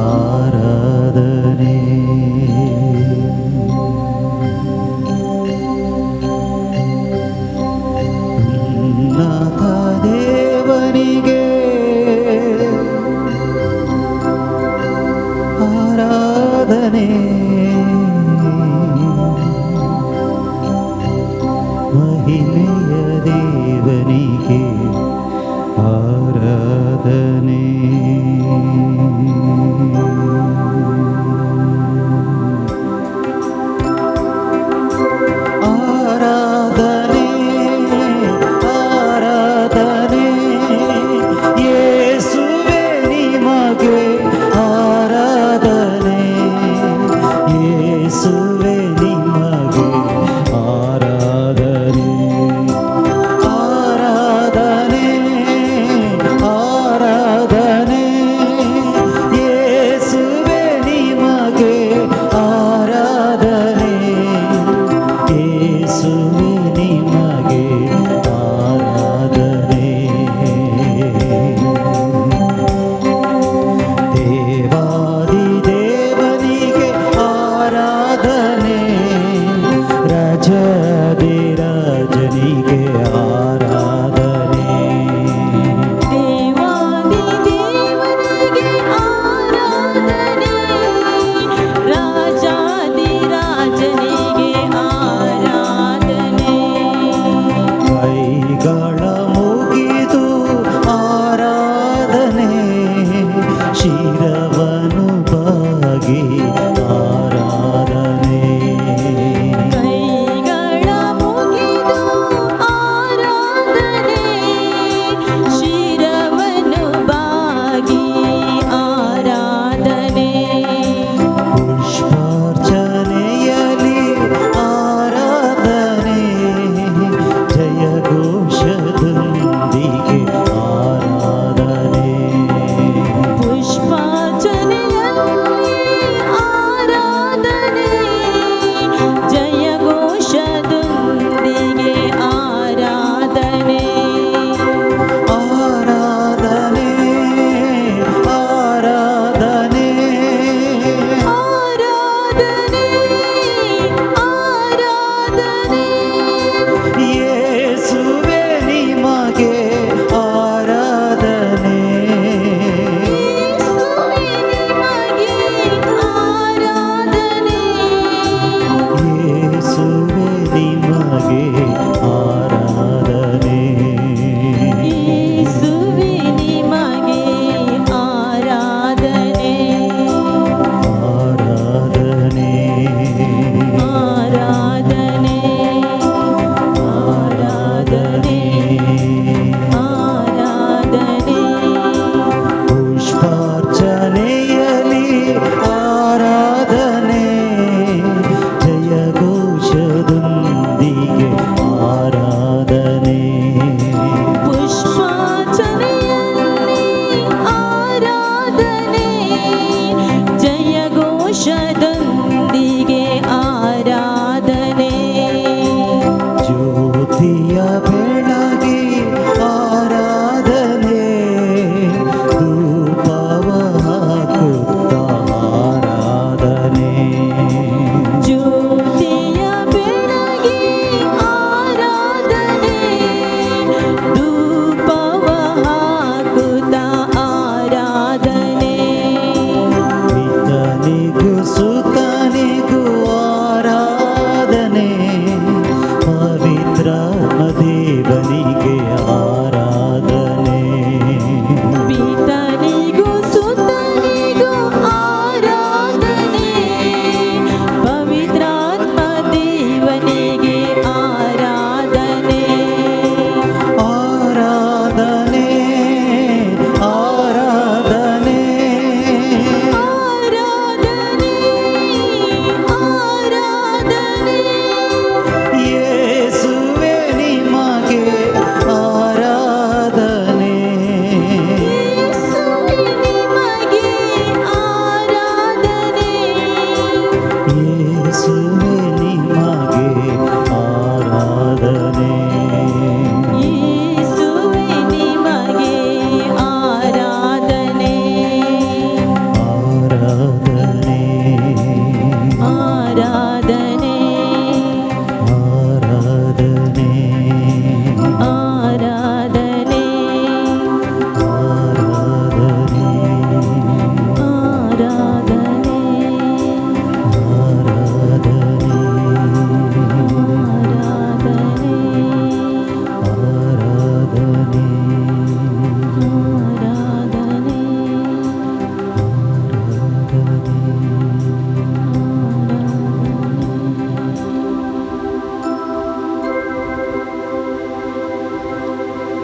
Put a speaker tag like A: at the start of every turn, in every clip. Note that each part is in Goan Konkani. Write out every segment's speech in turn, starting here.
A: ಆರಾಧನೆ. ಉನ್ನತ ದೇವನಿಗೆ ಆರಾಧನೆ, ಮಹಿಮೆಯ ದೇವನಿಗೆ ಆರಾಧನೆ. ಆರಾಧನೆ, ಆರಾಧನೆ, ಯೇಸುವೆ ನಿಮಗೆ ಆರಾಧನೆ.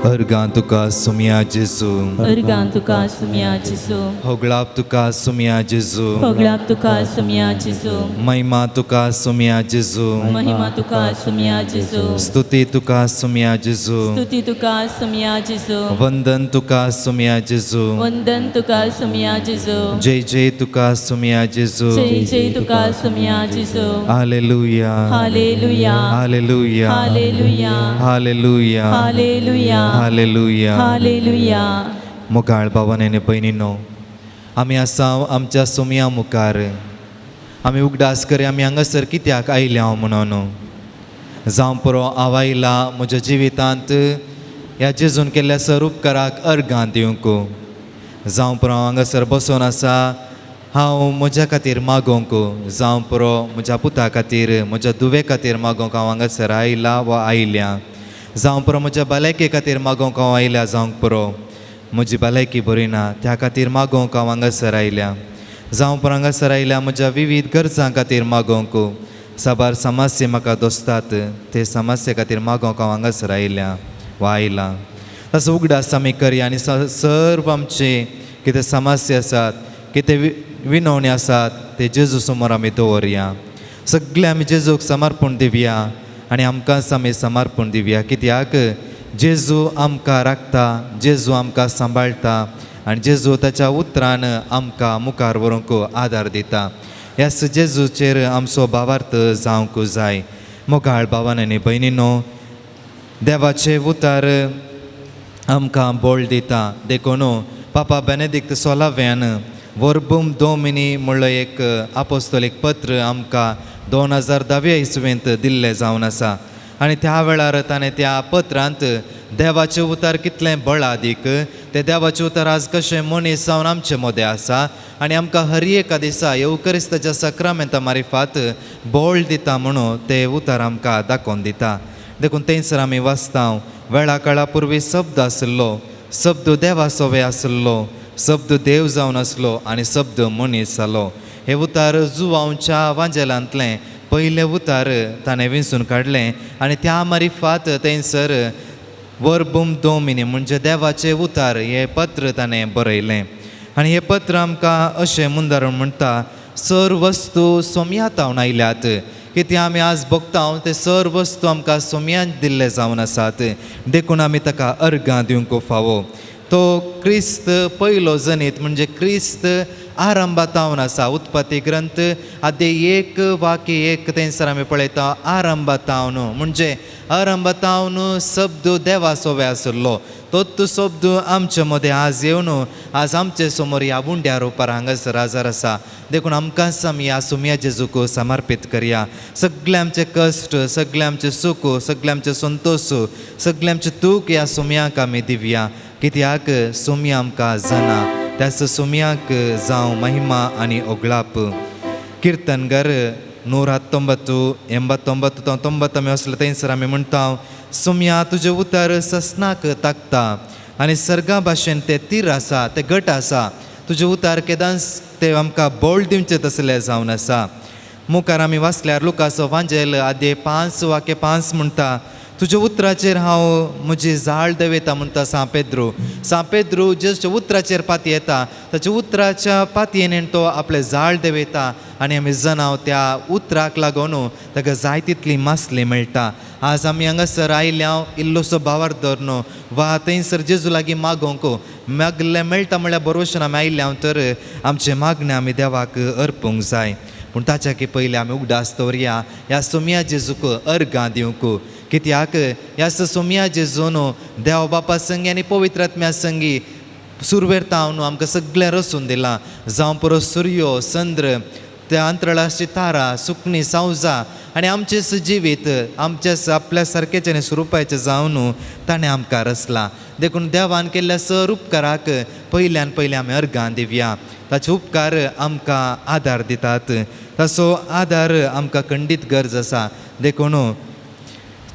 B: अर्गां तुका सुमया जेजू.
C: अर्गां तुका सुमया जेजू.
B: होगळाप तुका सुमया जेजू.
C: होगळाप तुका सुमया जेजू.
B: महिमा तुका सुमया जेजू.
C: महिमा तुका सुमया जेजू.
B: स्तुती तुका सुमया जेजू.
C: स्तुती तुका सुमया जेजू.
B: वंदन तुका सुमया जेजू.
C: वंदन तुका सुमया जेजू.
B: जय जय तुका सुमया जेजू.
C: जय जय तुका सुमया जेजू.
B: Hallelujah.
C: Hallelujah.
B: Hallelujah.
C: Hallelujah.
B: Hallelujah.
C: Hallelujah.
B: Hallelujah.
C: Hallelujah.
B: मोगाळ भावान आनी भयणीनो, आमी आसा आमच्या सोमया मुखार. आमी उगडास करया आमी हांगासर कित्याक आयल्या हांव म्हणून. जावं पुरो हांव आयला म्हज्या जिवितांत ह्या जेजून केल्ल्या सर उपकाराक अर्गां दिवंक. जावं पुरो हांव हांगासर बसून आसा हांव म्हज्या खातीर मागोवंक. जावं पुरो म्हज्या पुता खातीर म्हज्या धुवे खातीर मागोवंक हांव हांगासर आयला वा आयल्या. जावं पुरो म्हज्या भलायके खातीर मागोवंक हांव आयल्या. जावंक पुरो म्हजी भलायकी बरी ना त्या खातीर मागोवंक हांव हांगासर आयल्या. जावं पुरो हांगासर आयल्या म्हज्या विवीध गरजां खातीर मागोवंक. साबार समस्या म्हाका दोसतात ते समस्ये खातीर मागोवंक हांव हांगासर आयल्या वा आयला. तसो उगडास आमी करया आनी सर्व आमचे कितें समस्या आसात कितें विनवणी आसात ते जेजू समोर आमी दवरया. सगळे आमी जेजूक समर्पण दिवया आनी आमकांच आमी समर्पण दिवया. कित्याक जेजू आमकां राखता, जेजू आमकां सांबाळटा आनी जेजू ताच्या उतरान आमकां मुखार व्हरूंक आदार दिता. ह्या जेजूचेर आमचो भावार्थ जावंक जाय. मोगाळ भावान आनी भयणीनो, देवाचे उतार आमकां बळ दिता. देखून पापा बेनेदिक्त सोलाव्यान वर्बूम दोमिनी म्हणलो एक आपोस्तोलीक पत्र आमकां 2010 इसवेंत दिल्लें जावन आसा. आनी त्या वेळार ताणें त्या पत्रांत देवाचें उतार कितलें बळादीक ते देवाचें उतार आज कशें मनीस जावन आमचे मदें आसा आनी आमकां हर एका दिसा येवकरिस्ताच्या सक्रामेंता मारिफात बळ दिता म्हणून ते उतार आमकां दाखोवन दिता. देखून थंयसर आमी वाचता वेळा काळा पुर्वी शब्द आसलो, शब्द देवा सोवे आसलो, शब्द देव जावन आसलो आनी शब्द मनीस जालो. हे उतार जुवांवच्या वांजेलांतलें पयलें उतार ताणें विंचून काडलें आनी त्या मारिफात थंयसर वर्बूम दोमिनी म्हणजे देवाचें उतार हें पत्र ताणें बरयलें. आनी हें पत्र आमकां अशें मुंदारण म्हणटा, सर वस्तू सोमयातावन आयल्यात. कितें आमी आज भोगता ते सर वस्तू आमकां सोमयान दिल्ले जावन आसात. देखून आमी ताका अर्गां दिवंक फावो. तो क्रिस्त पयलो जनीत म्हणजे क्रिस्त आरंभातावन आसा. उत्पत्ती ग्रंथ आद्य 1 वाक्य 1 थंयसर आमी पळयता आरंभातावन म्हणजे आरंभातावन शब्द देवा सोवे आसलो. तोच शब्द आमचे मदें आज येवन आज आमचे समोर ह्या उंड्या रुपार हांगासर हाजर आसा. देखून आमकांच आमी ह्या सुमया जेजूक समर्पीत करया. सगळे आमचे कश्ट, सगळे आमचे सूख, सगळे आमचे संतोश, सगळे आमचे दूख ह्या सुमयाक आमी दिवया. कित्याक सुमया आमकां जाणा त्याच सुमयाक जावं महिमा आनी ओगळाप. किर्तनगर 119 89 90 आमी वसले थंयसर आमी म्हणटा, सुमया तुजें उतर ससनाक ताकता आनी सर्गा भाशेन तें तीर आसा, तें घट आसा. तुजें उतर केदांच तें आमकां बळ दिवचें तसलें जावन आसा. मुखार आमी वाचल्यार लुकाचो वांजेल आद्य 5 वाक्य 5 म्हणटा, तुज्या उतराचेर हांव म्हजी जाळ दवयता म्हणटा सांव पेद्रू. सांव पेद्रू जेजूच्या उतराचेर पाती येता, ताच्या उतराच्या पातयेन तो आपलें जाळ दवयता आनी आमी जनाव त्या उतराक लागून ताका जाय तितली मासली मेळटा. आज आमी हांगासर आयल्या इल्लोसो भावार धरून वा थंयसर जेजू लागीं मागोवंक मागलें मेळटा म्हळ्यार बरोवशन आमी आयल्या तर आमचें मागणें आमी देवाक अर्पूंक जाय. पूण ताच्या पयलीं आमी उगडास दवरया ह्या सोमया जेजूक अर्गां दिवंक. कित्याक ह्या सोमया जेजून देव बापा संगी आनी पवित्र आत्म्या संगी सुरवेर तावन आमकां सगळें रसून दिलां. जावं पुरो सुर्यो चंद्र त्या अंतराळाची तारा सुकणी सावजां आनी आमचें जिवीत आमच्या आपल्या सारकेचें आनी स्वरुपाचें जावन ताणें आमकां रचलां. देखून देवान केल्ल्या सर उपकाराक पयल्यान पयलीं आमी अर्गां दिवया. ताचे उपकार आमकां आदार दितात, ताचो आदार आमकां खंडीत गरज आसा. देखून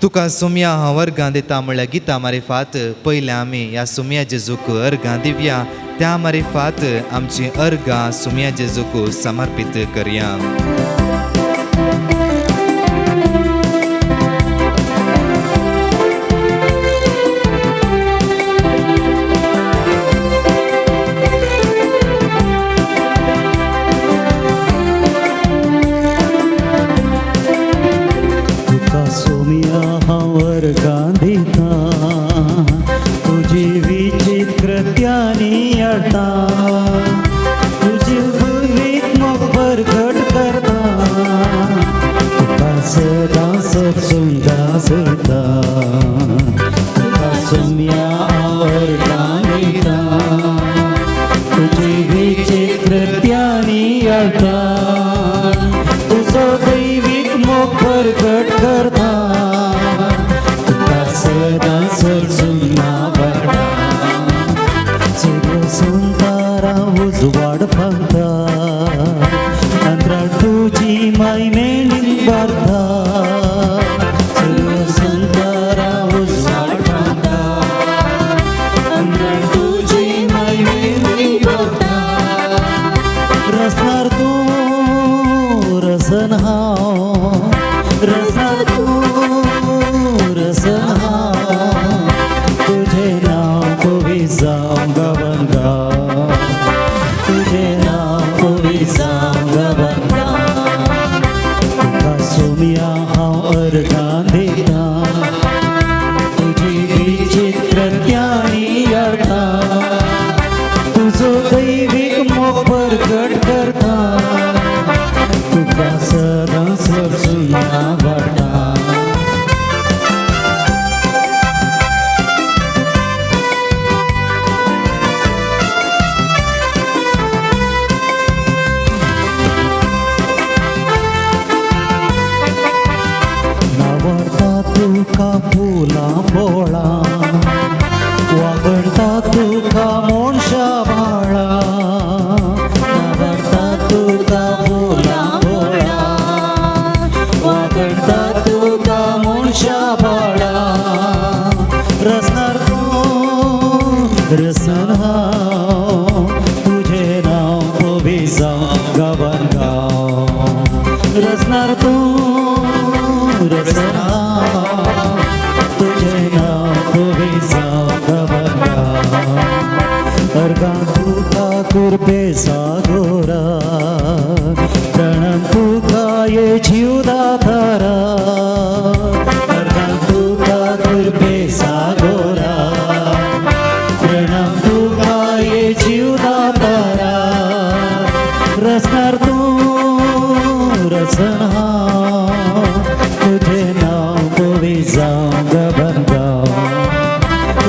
B: तुका सुमया हांव अर्गां दिता म्हळ्यार गिता मारिफात पयलें आमी ह्या सुमया जेजूक अर्गां दिवया. त्या मारिफात आमची अर्गां सुमया जेजूक समर्पीत करया.
A: वाजयता तुका सोम्या हांव अर्गां दिता तुजी विचित्र ज्ञानी अळटा तुजो दैवीक मोग प्रगट करता तुका सदां सरसून नावाडटा सगळो संवसारा उजवाड फांकता अंतराळ तुजी मायमेणी वाडटा सगळो संवसारा उजवाड फांकता अंतराळ तुजी मायमेणी वाडटा रसनार तूं रसन हांव रसनार तूं रसन हांव तुझे नाव कवी जावं गावन गाव तुझे नाव कवी जावं गावन गाव तुका सोम्या हांव अर्गां दिता तुजी विचित्र ज्ञानी अळटा तुजो दैवीक मोग प्रगट करता तुका सदां सरसून आवडटा. नावडटा तुका फुलां फळां वागणटा तुका मनशा बाळा नावडटा तुका फुलां फळां वागणटा तुका मनशा बाळा रसनार तूं रसन हांव तुजें नांव कवी जावं गावन गाव रसनार तूं रसन हांव तुजें नांव कवी जावं गावन गाव अर्गां तुका कुरपे सागोरा प्रणम तुका ये जीवदातारा अर्गां तुका कुरपे सागोरा प्रणम तुका ये जीवदातारा रसनार तूं रसन हांव तुजें नांव कवी जावं गावन गाव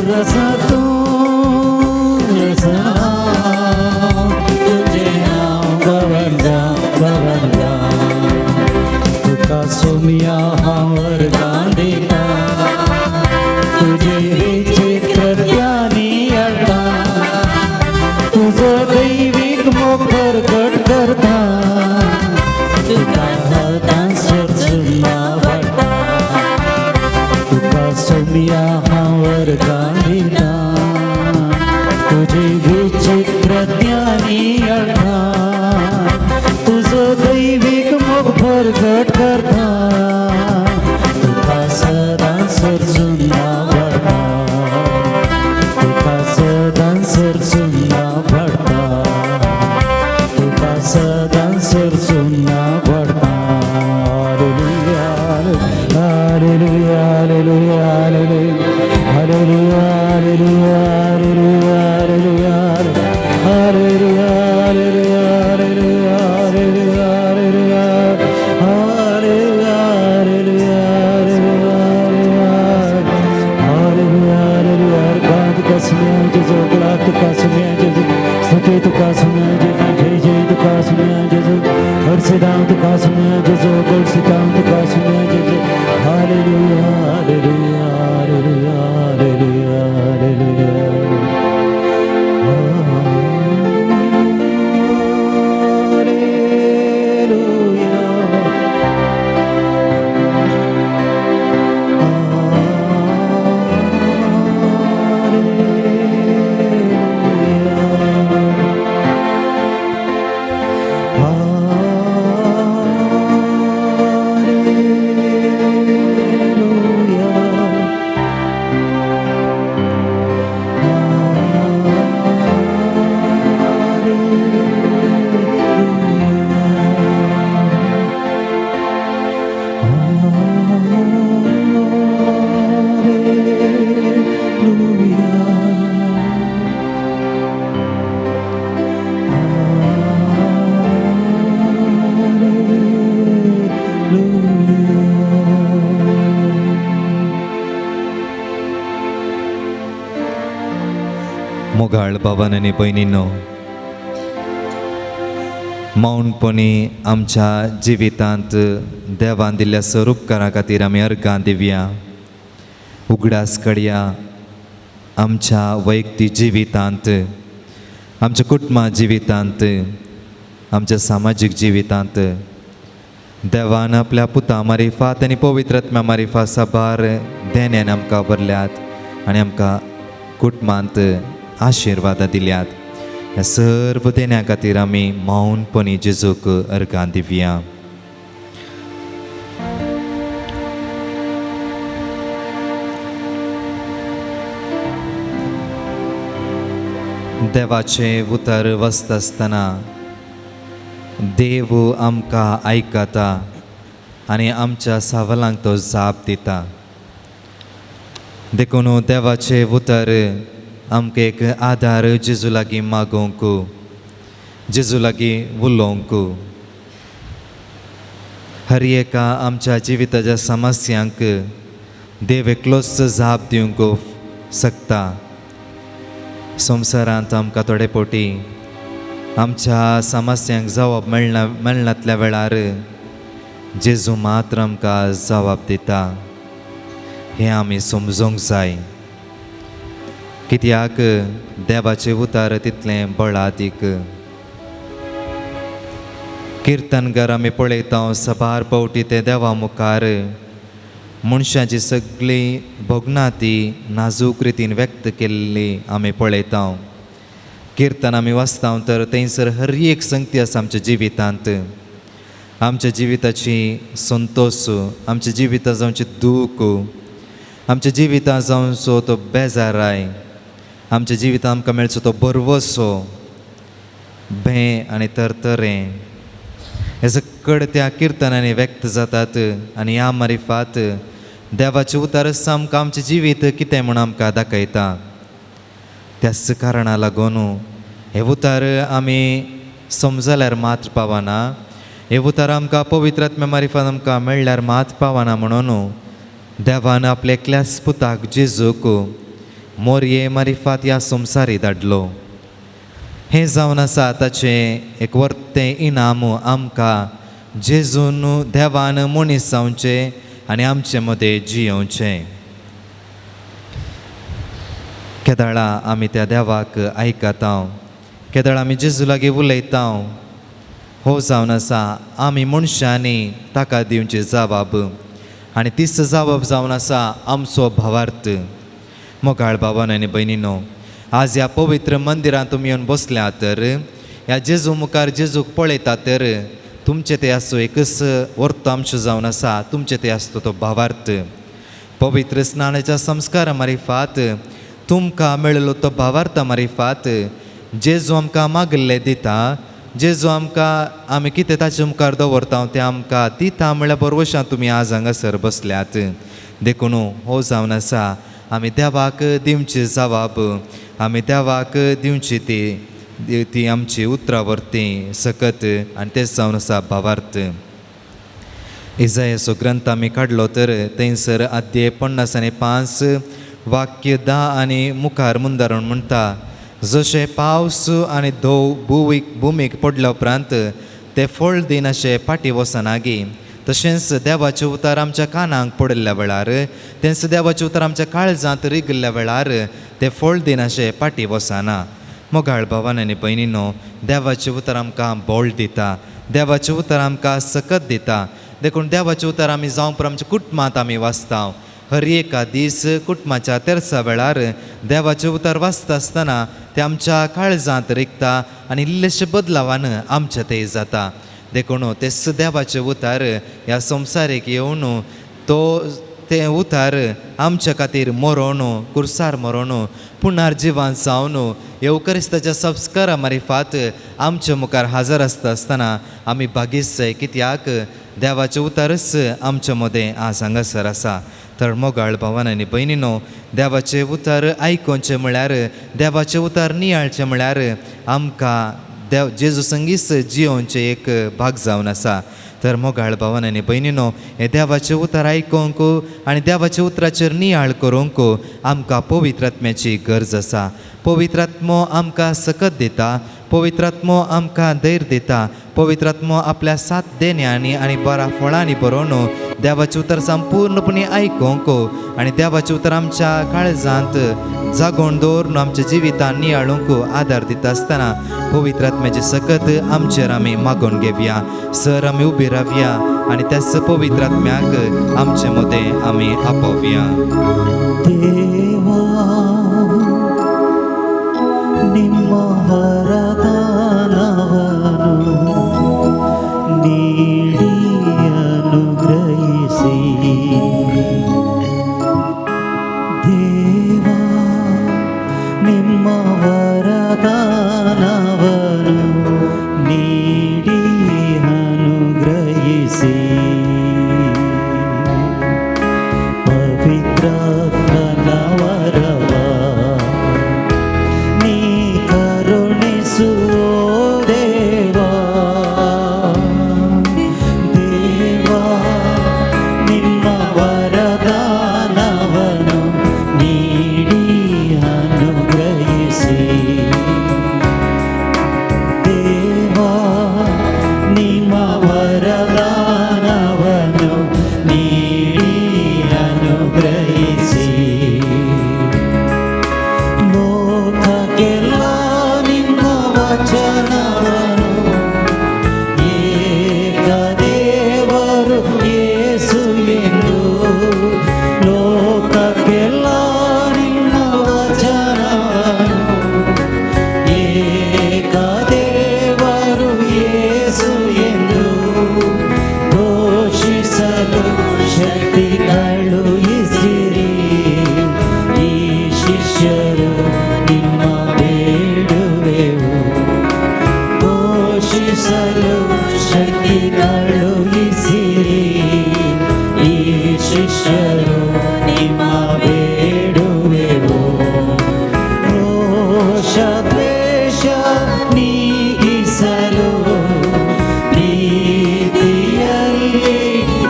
A: रसन तूं रसन हांव तुजें नांव गावन गाव गावन गाव तुका सोम्या हांव अर्गां दिता तुजे विचित्र ज्ञानी अळटा तुजो दैवीक मोग प्रगट करता तुका सदां सरसून आवडटा तुका सोम्या हांव अर्गां दिता तुजी विचित्र ज्ञानी अळटा तुजो दैवीक मोग प्रगट करता तुका सदां सरसून आवडटा तुका सदां सरसून आवडटा तुका सदां सरसून आवडटा. Hallelujah, hallelujah, hallelujah, hallelujah, hallelujah, hallelujah, hallelujah, hallelujah, hallelujah, hallelujah, hallelujah, hallelujah, hallelujah, hallelujah, hallelujah. अर्गां तुका सुम्या जेजू, गुलाब तुका सुम्या जेजू, स्तुती तुका सुम्या जेजू, जय जय तुका सुम्या जेजू, हर्षदां तुका सुम्या जेजू, गोलसितां तुका सुम्या जेजू. Hallelujah, hallelujah, hallelujah, hallelujah, hallelujah. Hallelujah. Hallelujah.
B: मोगाळ भावान आनी भयणीनो, मौनपणी आमच्या जिवितांत देवान दिल्ल्या स्वरूपकारा खातीर आमी अर्गां दिवया, उगडास कडया आमच्या वैयक्तीक जिवितांत, आमच्या कुटुंबा जिवितांत, आमच्या सामाजीक जिवितांत देवान आपल्या पुता मारिफात आनी पवित्र आत्म्या मारिफात साबार देण्यान आमकां भरल्यात आनी आमकां कुटुंबांत आशिर्वादां दिल्यात. ह्या सर्व देण्या खातीर आमी मौनपणी जेजूक अर्गां दिवया. देवाचें उतर वचता आसतना देव आमकां आयकता आनी आमच्या सवालांक तो जाप दिता. देखून देवाचें उतर आमकां एक आदार जेजू लागीं मागोवंक, जेजू लागीं उलोवंक, हर एका आमच्या जिविताच्या समस्यांक देव एकलोच जाप दिवंक शकता. संवसारांत आमकां थोडे फावटी आमच्या समस्यांक जवाब मेळनातल्या वेळार जेजू मात्र आमकां जवाब दिता हें आमी समजूंक जाय. कित्याक देवाचें उतर तितलें बळादीक. किर्तनगर आमी पळयता साबार फावटी ते देवा मुखार मनशाची सगळी भोगना ती नाजूक रितीन व्यक्त केल्ली आमी पळयता. किर्तन आमी वाचता तर थंयसर हर एक संगती आसा आमच्या जिवितांत, आमच्या जिविताची संतोश, आमच्या जिविता जावचें दूख, आमच्या जिविता जावचो तो बेजाराय, आमच्या जिवितांत आमकां मेळचो तो भरवसो, भें आनी तरतरें, हे सकड त्या किर्तनांनी व्यक्त जातात. आनी ह्या मारिफात देवाचें उतर आमकां आमचें जिवीत कितें म्हूण आमकां दाखयता. त्याच कारणा लागून हें उतर आमी समजल्यार मात्र पावना, हें उतर आमकां पवित्र आत्म्या मारिफात आमकां मेळ्ळ्यार मात पावना. म्हणून देवान आपल्या एकल्याच पुताक जेजूक मोरये मारिफात ह्या संवसारी धाडलो. हें जावन आसा ताचें एक वर्तें इनाम आमकां जेजून देवान मनीस जावचें आनी आमचे मदें जियोवचें. केदळा आमी त्या देवाक आयकता, केदळा आमी जेजू लागीं उलयता, हो जावन आसा आमी मनशांनी ताका दिवचे जवाब आनी तीच जवाब जावन आसा आमचो भावार्थ. मोगाळ भावान आनी भयणीनो, आज ह्या पवित्र मंदिरांत तुमी येवन बसल्या तर ह्या जेजू मुखार जेजूक पळयता तर तुमचे ते आसो एकच वर्त आमचो जावन आसा, तुमचे ते आसतो तो भावार्थ. पवित्र स्नानाच्या संस्कारा मारिफात तुमकां मेळिल्लो तो भावार्थ मारिफात जेजू आमकां मागिल्लें दिता. जेजू आमकां आमी कितें ताचे मुखार दवरता तें आमकां दिता म्हळ्यार बरवशां तुमी आज हांगासर बसल्यात. देखून हो जावन आसा आमी देवाक दिवची जवाब, आमी देवाक दिवची ती ती आमची उतरां वरती सकत आनी तेच जावन आसा भावार्थ. इजायाचो ग्रंथ आमी काडलो तर थंयसर अध्याय 55 वाक्य 10 आनी मुखार मुंदारण म्हणटा, जशें पावस आनी धोव भुमीक पडल्या उपरांत ते फळ दिनाशे फाटीं वचना गी, तशेंच देवाचें उतर आमच्या कानांक पडिल्ल्या वेळार, तेंच देवाचें उतर आमच्या काळजांत रिगिल्ल्या वेळार तें फळ दिनाशें फाटीं वचना. मोगाळ भावान आनी भयणीनो, देवाचें उतर आमकां बळ दिता, देवाचें उतर आमकां सकत दिता. देखून देवाचें उतर आमी जावं पर आमच्या कुटुंबांत आमी वाचता. हर एका दीस कुटुंबाच्या तेरसा वेळार देवाचें उतर वाचता आसतना तें आमच्या काळजांत रिगता आनी इल्लेशें बदलावान आमचें तें जाता. देखून तेच देवाचें उतर ह्या संवसारीक येवन तो तें उतर आमच्या खातीर मरोन, कुर्सार मरोन, पुनर्जिवन जावन येवकरिस्ताच्या संस्कारा मारिफात आमच्या मुखार हाजर आसता आसतना आमी भागीस जाय. कित्याक देवाचें उतरच आमच्या मदें आज हांगासर आसा. तर मोगाळ भावान आनी भयणीनो, देवाचें उतर आयकोवचें म्हळ्यार, देवाचें उतर नियाळचें म्हळ्यार आमकां देव जेजू संगीत जियोवचें एक भाग जावन आसा. तर मोगाळ भावान आनी भयणीनो, हें देवाचें उतर आयकूंक आनी देवाच्या उतराचेर नियाळ करूंक आमकां पवित्र आत्म्याची गरज आसा. पवित्र आत्मो आमकां सकत दिता, पवित्र आत्मो आमकां धैर्य दिता, पवित्र आत्मो आपल्या सात देण्यांनी आनी बऱ्या फळांनी बरोवन देवाचें उतर संपूर्णपणी आयकूंक आनी देवाचें उतर आमच्या काळजांत जागोवन दवरून आमच्या जिवितान नियाळूंक आदार दिता आसतना पवित्र आत्म्याची सकत आमचेर आमी मागोवन घेवया. सर आमी उबी रावया आनी त्याच पवित्र आत्म्याक आमचे मदें आमी आपोवया.
A: देवा ನಿಮ್ಮ ವರದಾನವನ್ನು ನೀಡಿ ಅನುಗ್ರಹಿಸಿ, ದೇವಾ ನಿಮ್ಮ ವರದಾನವನ್ನು ನೀಡಿ ಅನುಗ್ರಹಿಸಿ, ಪವಿತ್ರಾತ್ಮನ ವರವ ನೀ ಕರುಣಿಸು ದೇವಾ. ದೇವಾ ನಿಮ್ಮ ವರದಾನವನ್ನು ನೀಡಿ ಅನುಗ್ರಹಿಸಿ, ದೇವಾ ನಿಮ್ಮ ವರದಾನವನ್ನು ನೀಡಿ ಅನುಗ್ರಹಿಸಿ, ಲೋಕಕ್ಕೆಲ್ಲ ನಿನ್ನ ವಚನವನ್ನು ಏಕದೇವರು ಯೇಸು ಎಂದು, ಲೋಕಕ್ಕೆಲ್ಲ ನಿನ್ನ ವಚನವನ್ನು ಏಕದೇವರು ಯೇಸು ಎಂದು ಘೋಷಿಸಲು ಶಕ್ತಿ ಕಳುಹಿಸಿರಿ. ಈ ಶಿಷ್ಯರು ನಿಮ್ಮ ಬೇಡುವೆವು, ಘೋಷಿಸಲು ಶಕ್ತಿ ಕಳುಹಿಸಿರಿ. ಈ ಶಿಷ್ಯರು ನಿಮ್ಮ ಬೇಡುವೆವು, ರೋಷ ದ್ವೇಷ ನೀಗಿಸಲು ಪ್ರೀತಿಯಲ್ಲಿ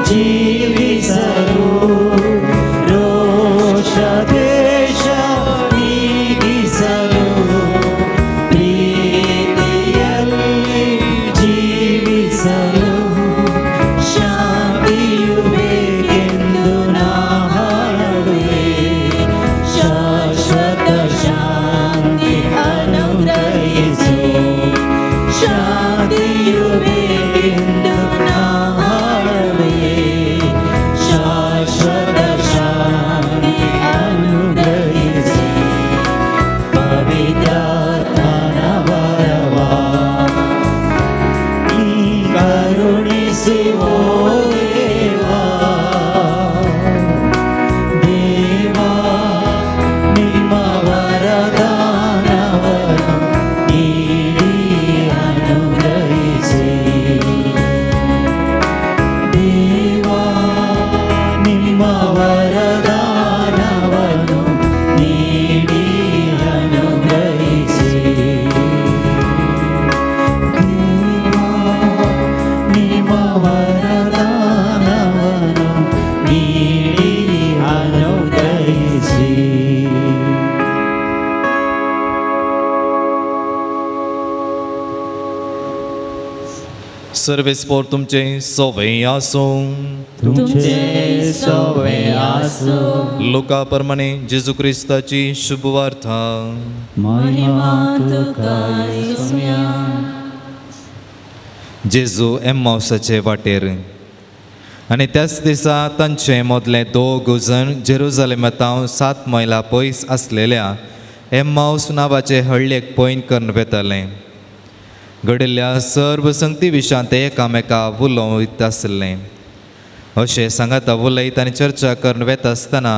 A: ಜೀವಿಸಲು, ರೋಷ ದ್ವೇಷ ನೀಗಿಸಲು ಪ್ರೀತಿಯಲ್ಲಿ ಜೀವಿಸಲು, ಶಾಂತಿಯು ಬೇಕೆಂದು ನಾ ಹಾಡುವೆ, ಶಾಶ್ವತ ಶಾಂತಿ ಅನುಗ್ರಹಿಸು, ಶಾಂತಿಯು ಬೇಕೆಂದು ನಾ ಹಾಡುವೆ, ಶಾಶ್ವತ ಶಾಂತಿ ಅನುಗ್ರಹಿಸು, ಪವಿತ್ರಾತ್ಮನ ವರವ ನೀ ಕರುಣಿಸು ಓ ದೇವಾ. ದೇವಾ ನಿಮ್ಮ ವರದಾನವನ್ನು ನೀಡಿ ಅನುಗ್ರಹಿಸಿ, ದೇವಾ ನಿಮ್ಮ ವರದಾನವನ್ನು ನೀಡಿ ಅನುಗ್ರಹಿಸಿ, ದೇವಾ ನಿಮ್ಮ ವರದಾನವನ್ನು ನೀಡಿ ಅನುಗ್ರಹಿಸಿ.
B: सर्वेस्पोर तुमचे सोवे आसूं.
C: तुमचे सोवे आसूं.
B: लुका प्रमाणे जेजू क्रिस्ताची शुभवार्ता.
C: महिमा तुका येसुया.
B: जेजू एम्मावसाचे वाटेर. आनी त्याच दिसा तांचे मदले दोग जण जेरुजलेमांत 7 मैलां पयस आसलेल्या एम्मावस नांवाचे हळ्ळेक पयन करून वेताले. घडिल्ल्या सर्व संगती विशयान ते एकामेका उलोवत आसले. अशें सांगाता उलयत आनी चर्चा करून वेता आसतना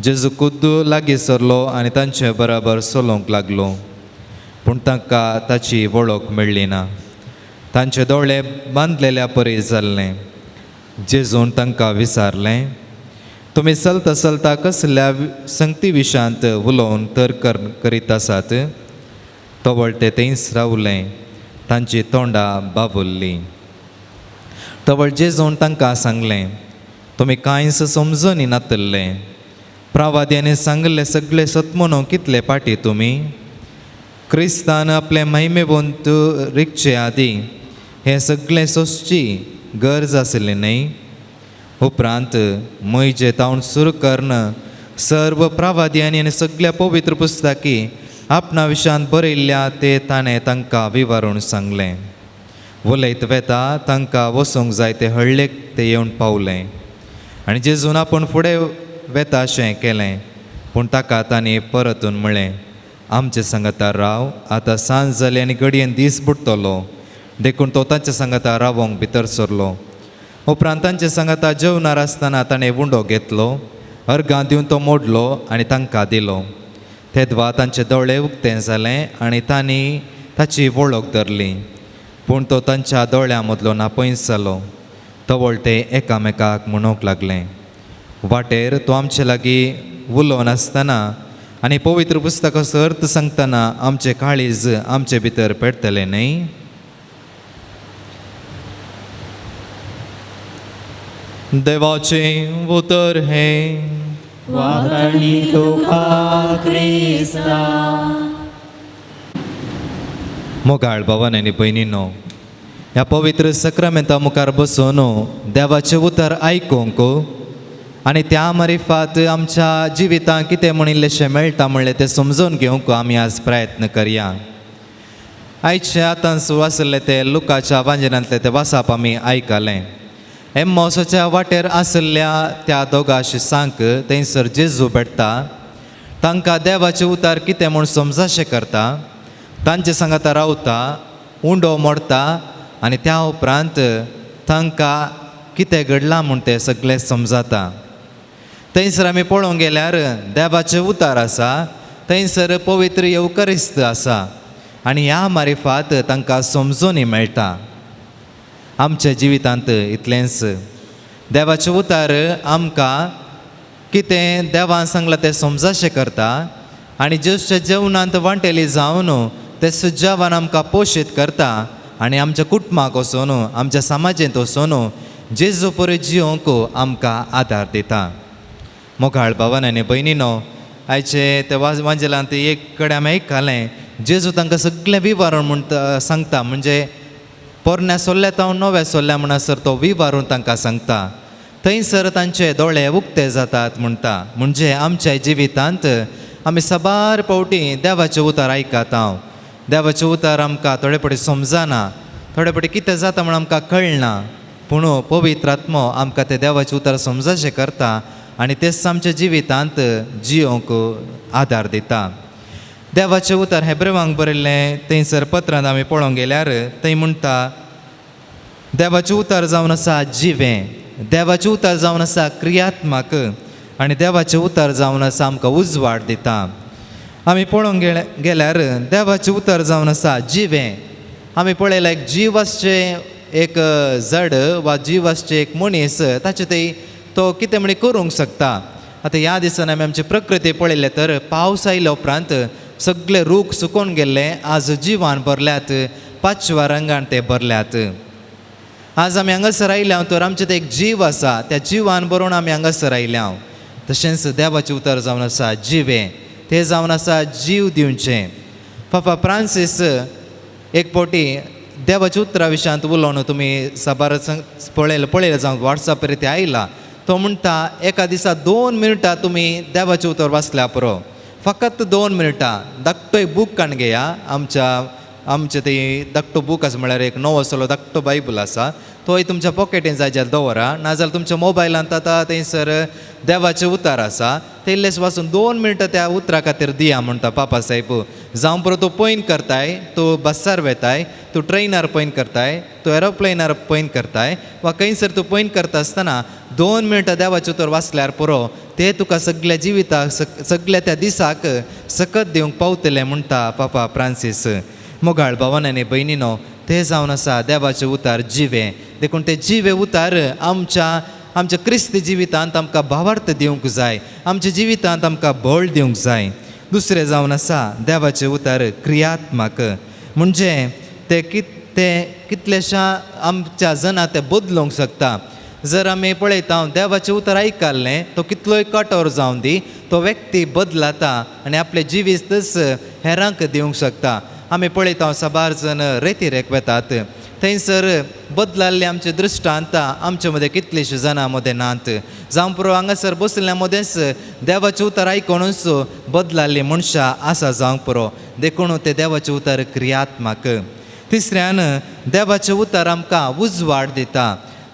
B: जेजू खुद्द लागीं सरलो आनी तांचे बराबर चलोवंक लागलो. पूण तांकां ताची वळख मेळ्ळी ना. तांचे दोळे बांदलेल्या परी जाल्ले. जेजून तांकां विचारलें, तुमी चलता चलता कसल्या संगती विशयांत उलोवन तर्क करीत आसात? तवळ ते थंयच रावले, तांची तोंडां बाबुल्लीं. तवळ जेजून तांकां सांगलें, तुमी कांयच समजून नातल्ले. प्रवाद्यांनी सांगिल्लें सगळें सत म्हणून कितले पाटी तुमी? क्रिस्तान आपले महिमेवंत रिगचे आदीं हें सगळें सोंसची गरज आशिल्ली न्हय? उपरांत म्हजे तावन सुरू करून सर्व प्रवाद्यांनी आनी सगळ्या पवित्र पुस्तकी आपणा विशयांत बरयल्ल्या ते ताणें तांकां विवरून सांगलें. उलयत वेता तांकां वचूंक जाय ते हळ्ळेक ते येवन पावले आनी जेजून आपूण फुडें वेता अशें केलें. पूण ताका तांणी परतून म्हळें, आमचे सांगाता राव, आतां सांज जाली आनी घडयेन दीस बुडटलो. देखून तो तांच्या सांगाता रावोंक भितर सरलो. उपरांत तांचे सांगाता जेवणार आसतना ताणें उंडो घेतलो, अर्गां दिवन तो मोडलो आनी तांकां दिलो. तेदवा तांचे दोळे उक्तें जालें आनी तांणी ताची वळख धरली. पूण तो तांच्या दोळ्यां मदलो नापयस जालो. तवळ ते एकामेकाक म्हणूंक लागले, वाटेर तो आमचे लागीं उलोवन आसतना आनी पवित्र पुस्तकाचो अर्थ सांगतना आमचे काळीज आमचे भितर पेटतलें न्हय? देवाचें उतर हें.
C: वाखाणी तुका क्रिस्ता.
B: मोगाळ भावान आनी भयणीनो, ह्या पवित्र सक्रामेंता मुखार बसून देवाचें उतर आयकूंक आनी त्या मारिफात आमच्या जिवितांत कितें म्हणिल्लेशें मेळटा म्हणलें तें समजून घेवंक आमी आज प्रयत्न करया. आयचे आतां आशिल्लें तें लुकाच्या वांजनांतलें तें वासाप आमी आयकलें. एम्मोसाच्या वाटेर आशिल्ल्या त्या दोगा शिसांक थंयसर जेजू भेटता, तांकां देवाचें उतार कितें म्हूण समजाशें करता, तांचे सांगाता रावता, उंडो मोडता आनी त्या उपरांत तांकां कितें घडलां म्हूण तें सगळें समजाता. थंयसर आमी पळोवंक गेल्यार देवाचें उतार आसा, थंयसर पवित्र येवकरिस्त आसा आनी ह्या मारिफात तांकां समजूनय मेळटा. आमच्या जिवितांत इतलेंच देवाचें उतार आमकां कितें देवान सांगलां तें समजाशें करता आनी जेजूच्या जेवणांत वांटेली जावन तें जेवण आमकां पोशीत करता आनी आमच्या कुटुंबाक वचून आमच्या समाजेंत वचून जेजू परी जियोंक आमकां आदार दिता. मोगाळ भावान आनी भयणीनो, आयचे ते वांजेलांत एक कडेन आमी आयकलें जेजू तांकां सगळें विवरण म्हणटा सांगता, म्हणजे पोरण्या सोल्ल्या तावन नव्या सोल्ल्या म्हणसर तो विवारून तांकां सांगता. थंयसर तांचे दोळे उक्ते जातात म्हणटा. म्हणजे आमच्या जिवितांत आमी साबार फावटी देवाचें उतर आयकता हांव, देवाचें उतर आमकां थोडे फावटी समजना, थोडे फावटी कितें जाता म्हूण आमकां कळना, पूण पवित्र आत्मो आमकां तें देवाचें उतर समजाशें करता आनी तेच आमच्या जिवितांत जियोंक आदार दिता. देवाचें उतर हेब्रेवांक बरयल्लें थंयसर पत्रांत आमी पळोवंक गेल्यार थंय म्हणटा, देवाचें उतर जावन आसा जिवें, देवाचें उतर जावन आसा क्रियात्मक आनी देवाचें उतर जावन आसा आमकां उजवाड दिता. आमी पळोवंक गेल्यार देवाचें उतर जावन आसा जिवें. आमी पळयलां एक जीव आसचें एक जड वा जीव आसचें एक मनीस ताचे थंय तो कितें म्हणी करूंक शकता. आतां ह्या दिसांनी आमी आमची प्रकृती पळयलें तर पावस आयल्या उपरांत सगळे रूख सुकून गेल्ले आज जिवान भरल्यात, पाचव्या रंगान ते भरल्यात. आज आमी हांगासर आयल्या तर आमचें ते एक जीव आसा, त्या जिवान बरोवन आमी हांगासर आयल्या. तशेंच देवाचें उतर जावन आसा जिवें, तें जावन आसा जीव दिवचें. पापा फ्रांसीस एक फावटी देवाच्या उतरा विशयांत उलोवन तुमी साबार पळयलें पळयलें जावं वॉट्सॅपार तें आयलां. तो म्हणटा एका दिसा 2 मिनटां तुमी देवाचें उतर वाचल्या पुरो, फकत 2 मिनटां. धाकटो एक बूक काडून घेया, आमच्या आमचें ते धाकटो बूक आसा म्हळ्यार एक नवो असलो धाकटो बायबल आसा, तोय तुमच्या पॉकेटीन जाय जाल्यार दवरा, नाजाल्यार तुमच्या मोबायलांत आतां थंयसर देवाचें उतर आसा तें इल्लें वाचून 2 मिनटां त्या उतरा खातीर दिया म्हणटा पापा साहेब. जावं पुरो तूं पयन करताय, तूं बसार वेताय, तूं ट्रेनार पयन करताय, तूं एरोप्लेनार पयन करताय वा खंयसर तूं पयन करता आसतना 2 मिनटां देवाचें उतर वाचल्यार पुरो, ते तुका सगल्या जिविताक सगल्या त्या दिसाक सकत दिवंक पावतलें म्हणटा पापा फ्रांसीस. मोगाळ भावान आनी भयणीनो, ते जावन आसा देवाचें उतार जिवें. देखून ते जिवे उतार आमच्या आमच्या क्रिस्ती जिवितांत आमकां भावार्थ दिवंक जाय, आमच्या जिवितांत आमकां बळ दिवंक जाय. दुसरें जावन आसा देवाचें उतार क्रियात्मक, म्हणजे ते ते कितलेशा आमच्या जनां ते बदलूंक शकता. जर आमी पळयता देवाचें उतर आयकल्लें तो कितलोय कठोर जावन दी तो व्यक्ती बदलता आनी आपलें जिवीतच हेरांक दिवंक शकता. आमी पळयता साबार जण रेतिरेक वेतात थंयसर बदलाल्ले आमचे दृश्टांत आमचे मदें कितलेशे जाणां मदें नात. जावं पुरो हांगासर बशिल्ल्या मदेंच देवाचें उतर आयकुनूच बदलाल्लीं मनशां आसा जावंक पुरो. देखून तें देवाचें उतर क्रियात्मक. तिसऱ्यान देवाचें उतर आमकां उजवाड दिता.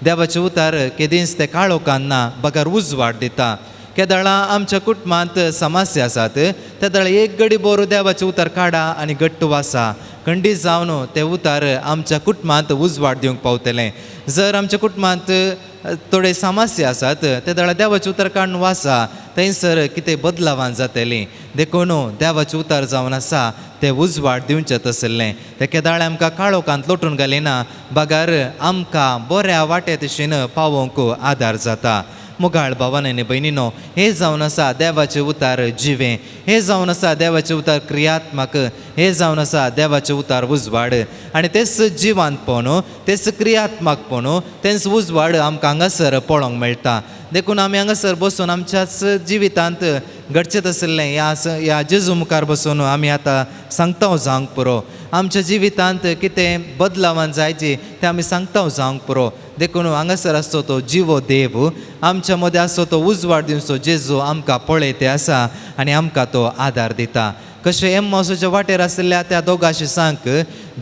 B: देवाचें उतर केदींच तें काळोखान ना बगर उजवाड दिता. केदळां आमच्या कुटुंबांत समस्या आसात तेदळा एक गडी बोरू देवाचें उतर काडा आनी घट्ट वासा खंडीत जावन तें उतर आमच्या कुटुंबांत उजवाड दिवंक पावतलें. जर आमच्या कुटुंबांत थोडे समस्या आसात तेदळा देवाचें उतर काडून वासा थंयसर कितें बदलावान जातलीं. देखून देवाचें उतर जावन आसा तें उजवाड दिवचें तसलें. तें केदाळे आमकां काळोखांत लोटून घालिना बगर आमकां बऱ्या वाटे तशेन पावोवंक आदार जाता. मुगाळ भावान आनी भयणीनो, हें जावन आसा देवाचें उतार जिवें, हें जावन आसा देवाचें उतार क्रियात्मक, हें जावन आसा देवाचें उतार उजवाड. आनी तेच जिवांतपण तेच क्रियात्मकपण तेंच उजवाड आमकां हांगासर पळोवंक मेळटा. देखून आमी हांगासर बसून आमच्याच जिवितांत घडचें आशिल्लें ह्या ह्या जेजू मुखार बसून आमी आतां सांगता जावंक पुरो. आमच्या जिवितांत कितें बदलावान जायची तें आमी सांगता जावंक पुरो. देखून हांगासर आसचो तो जिवो देव आमच्या मदें आसचो तो उजवाड दिवचो जेजू आमकां पळयते आसा आनी आमकां तो आदार दिता. कशें एम्मावसाच्या वाटेर आशिल्ल्या त्या दोगां शिसांक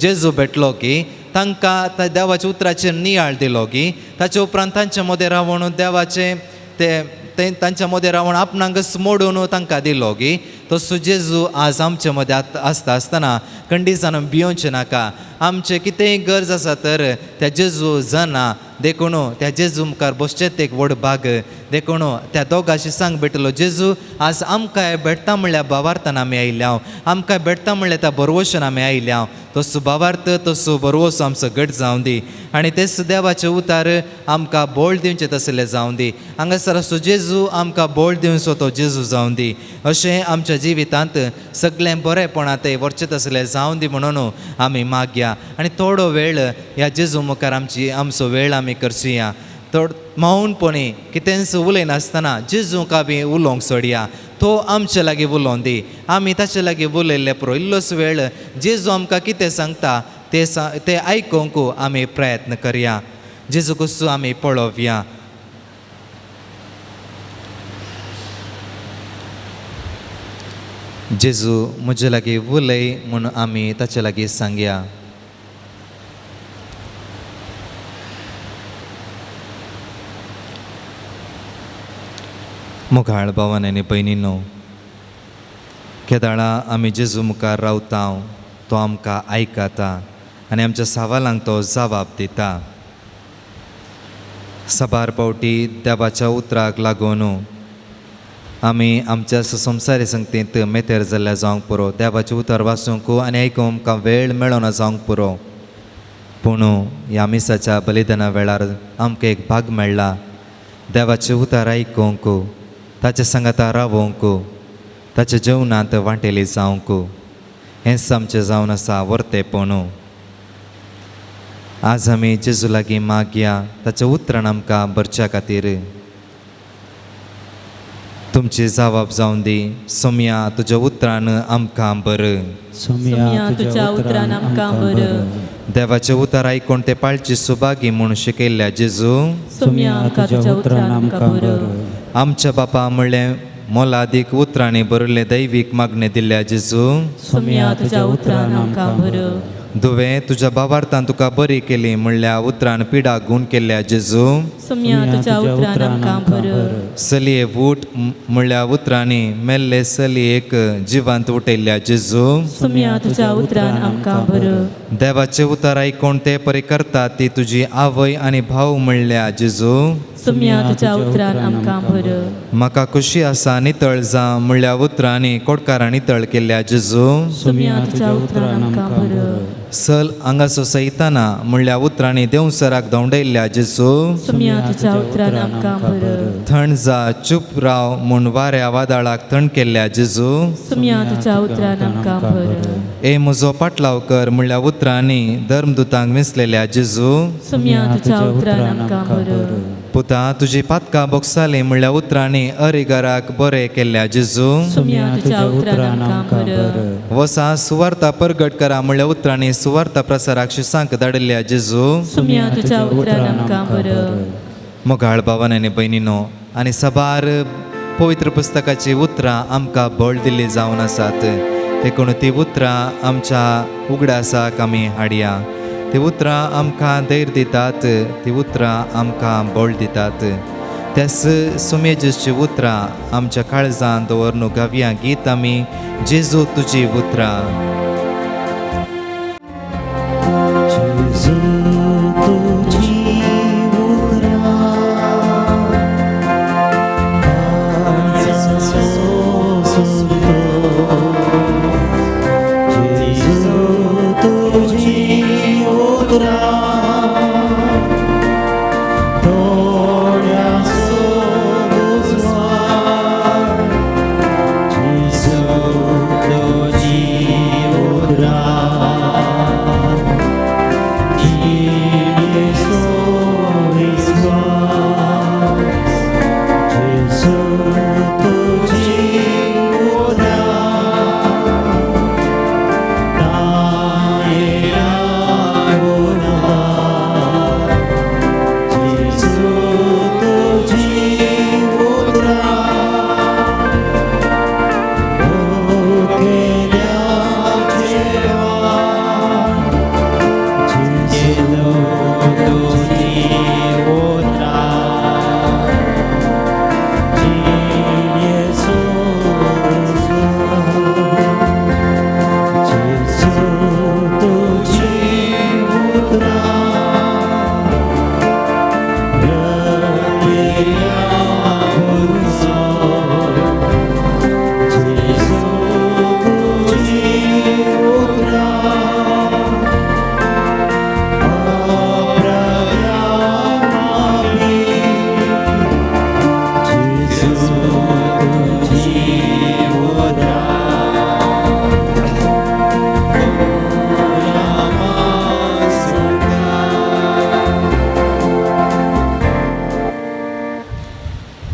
B: जेजू भेटलो की तांकां त्या देवाच्या उतराचेर नियाळ दिलो की ताचे उपरांत तांच्या मदें रावून देवाचें ते तांच्या मदें रावून आपणाकच मोडून तांकां दिलो की तसो जेजू आज आमचे मदें आसता आसतना खंडीसान भियोवचें नाका. आमचें कितेंय गरज आसा तर त्या जेजू जाणा. देखून त्या जेजू मुखार बसचें एक व्हड भाग. देखून त्या दोगां शिसांक भेटलो जेजू आज आमकांय भेटता म्हणल्यार भावार्थान आमी आयल्या, आमकां भेटता म्हणल्यार त्या बरवशान आमी आयल्या. तसो भावार्थ तसो बरवसो आमचो घट जावं दी आनी तेच देवाचें उतार आमकां बोळ दिवचें तसलें जावं दी. हांगासर आसचो जेजू आमकां बोळ दिवचो तो जेजू जावं दी. अशें आमच्या जिवितांत सगळें बरेंपणां तें व्हरचें तसलें जावं दी म्हणून आमी मागया आनी थोडो वेळ ह्या जेजू मुखार आमची आमचो वेळ आमी करचुया. थोड मौनपणी कितेंच उलयनासतना जेजूक आमी उलोवंक सोडया. तो आमचे लागीं उलोवन दी. आमी ताचे लागीं उलयल्ले पुरो इल्लोसो वेळ जेजू आमकां कितें सांगता तें आयकूंक आमी प्रयत्न करया. जेजू कसो आमी पळोवया. जेजू म्हजे लागीं उलय म्हूण आमी ताचे लागीं सांगया. मुखाळ भावान आनी भयणीनो, केदाळा आमी जेजू मुखार रावता तो आमकां आयकता आनी आमच्या सवालांक तो जबाब दिता. साबार पावटी देवाच्या उतराक लागून आमी आमच्या संवसारी संगतींत मेतेर जाल्ल्या जावंक पुरो. देवाचें उतर वाचूंक आनी आयकूंक आमकां वेळ मेळना जावंक पुरो. पूण ह्या मिसाच्या बलिदाना वेळार आमकां एक भाग मेळ्ळा देवाचें उतर आयकूंक, ताचे सांगाता रावोंक, ताच्या जेवणांत वांटेली जावंक. हेंच आमचें जावन आसा वर्तेपण. आज आमी जेजू लागीं मागया ताच्या उतरान आमकां भरच्या खातीर. तुमची जबाब जावन दी सोमया तुज्या उतरान आमकां बर.
C: सोमया तुज्या उतरान आमकां बर.
B: देवाचें उतर आयकून ते पाळची सुभागी म्हूण शिकयल्ल्या जेजू
C: सोमया आमकां तुज्या उतरान आमकां बर.
B: आमच्या बापा म्हणलें मोलादीक उतरांनी बरयल्लें दैवीक मागणें दिल्ल्या जेजू
C: सोमया तुज्या उतरान आमकां बर.
B: दुवें तुज्या भावार्थान तुका बरी केली म्हणल्या उतरान पिडा गूण केल्ल्या जेजू
C: सोमया तुज्या उतरान आमकां बर.
B: चलये वूट म्हणल्या उतरांनी मेल्ले चलयेक जिवांत उठयल्ल्या जेजू
C: सोमया तुज्या उतरान आमकां बर.
B: देवाचें उतर आयकून ते परी करता ती तुजी आवय आनी भाव म्हणल्या जेजू
C: सोमया तुज्या उतरान आमकां बर.
B: म्हाका खुशी आसा नितळ जा म्हणल्या उतरांनी कोटकारां नितळ केल्ल्या जेजू
C: सोमया तुज्या उतरान आमकां बर.
B: सल हांगासो सैताना म्हणल्या उतरांनी देवसराक धांवडयल्ल्या जेजू
C: सोमया तुज्या उतरान आमकां बर.
B: थंड जा चूप राव म्हूण वाऱ्या वादळाक थंड केल्ल्या जेजू
C: सोमया तुज्या उतरान आमकां बर.
B: ए म्हजो पाटलाव कर म्हणल्या उतरांनी धर्मदुतांक विसलेल्या जेजू.
C: सुम्या तुज्या उतरान आमकां बरो.
B: पुता तुजी पातकां बोगसाली म्हणल्या उतरांनी अरिगराक बरें केल्ल्या जेजू.
C: सुम्या तुज्या उतरान आमकां बरो.
B: वसा सुवार्ता परगट करा म्हणल्या उतरांनी सुवार्ता प्रसाराक शिसांक धाडिल्ल्या जेजू.
C: सुम्या तुज्या उतरान आमकां बरो.
B: मोगाळ भावान आनी भयणीनो, आनी साबार पवित्र पुस्तकाची उतरां आमकां बळ दिल्ली जावन आसात. देखून ती उतरां आमच्या उगडासाक आमी हाडया. ती उतरां आमकां धैर्य दितात, ती उतरां आमकां बळ दितात. त्याच सुमे जेजूची उतरां आमच्या काळजान दवरून गावया गीत आमी जेजू तुजी उतरां.
A: जेजू तुजी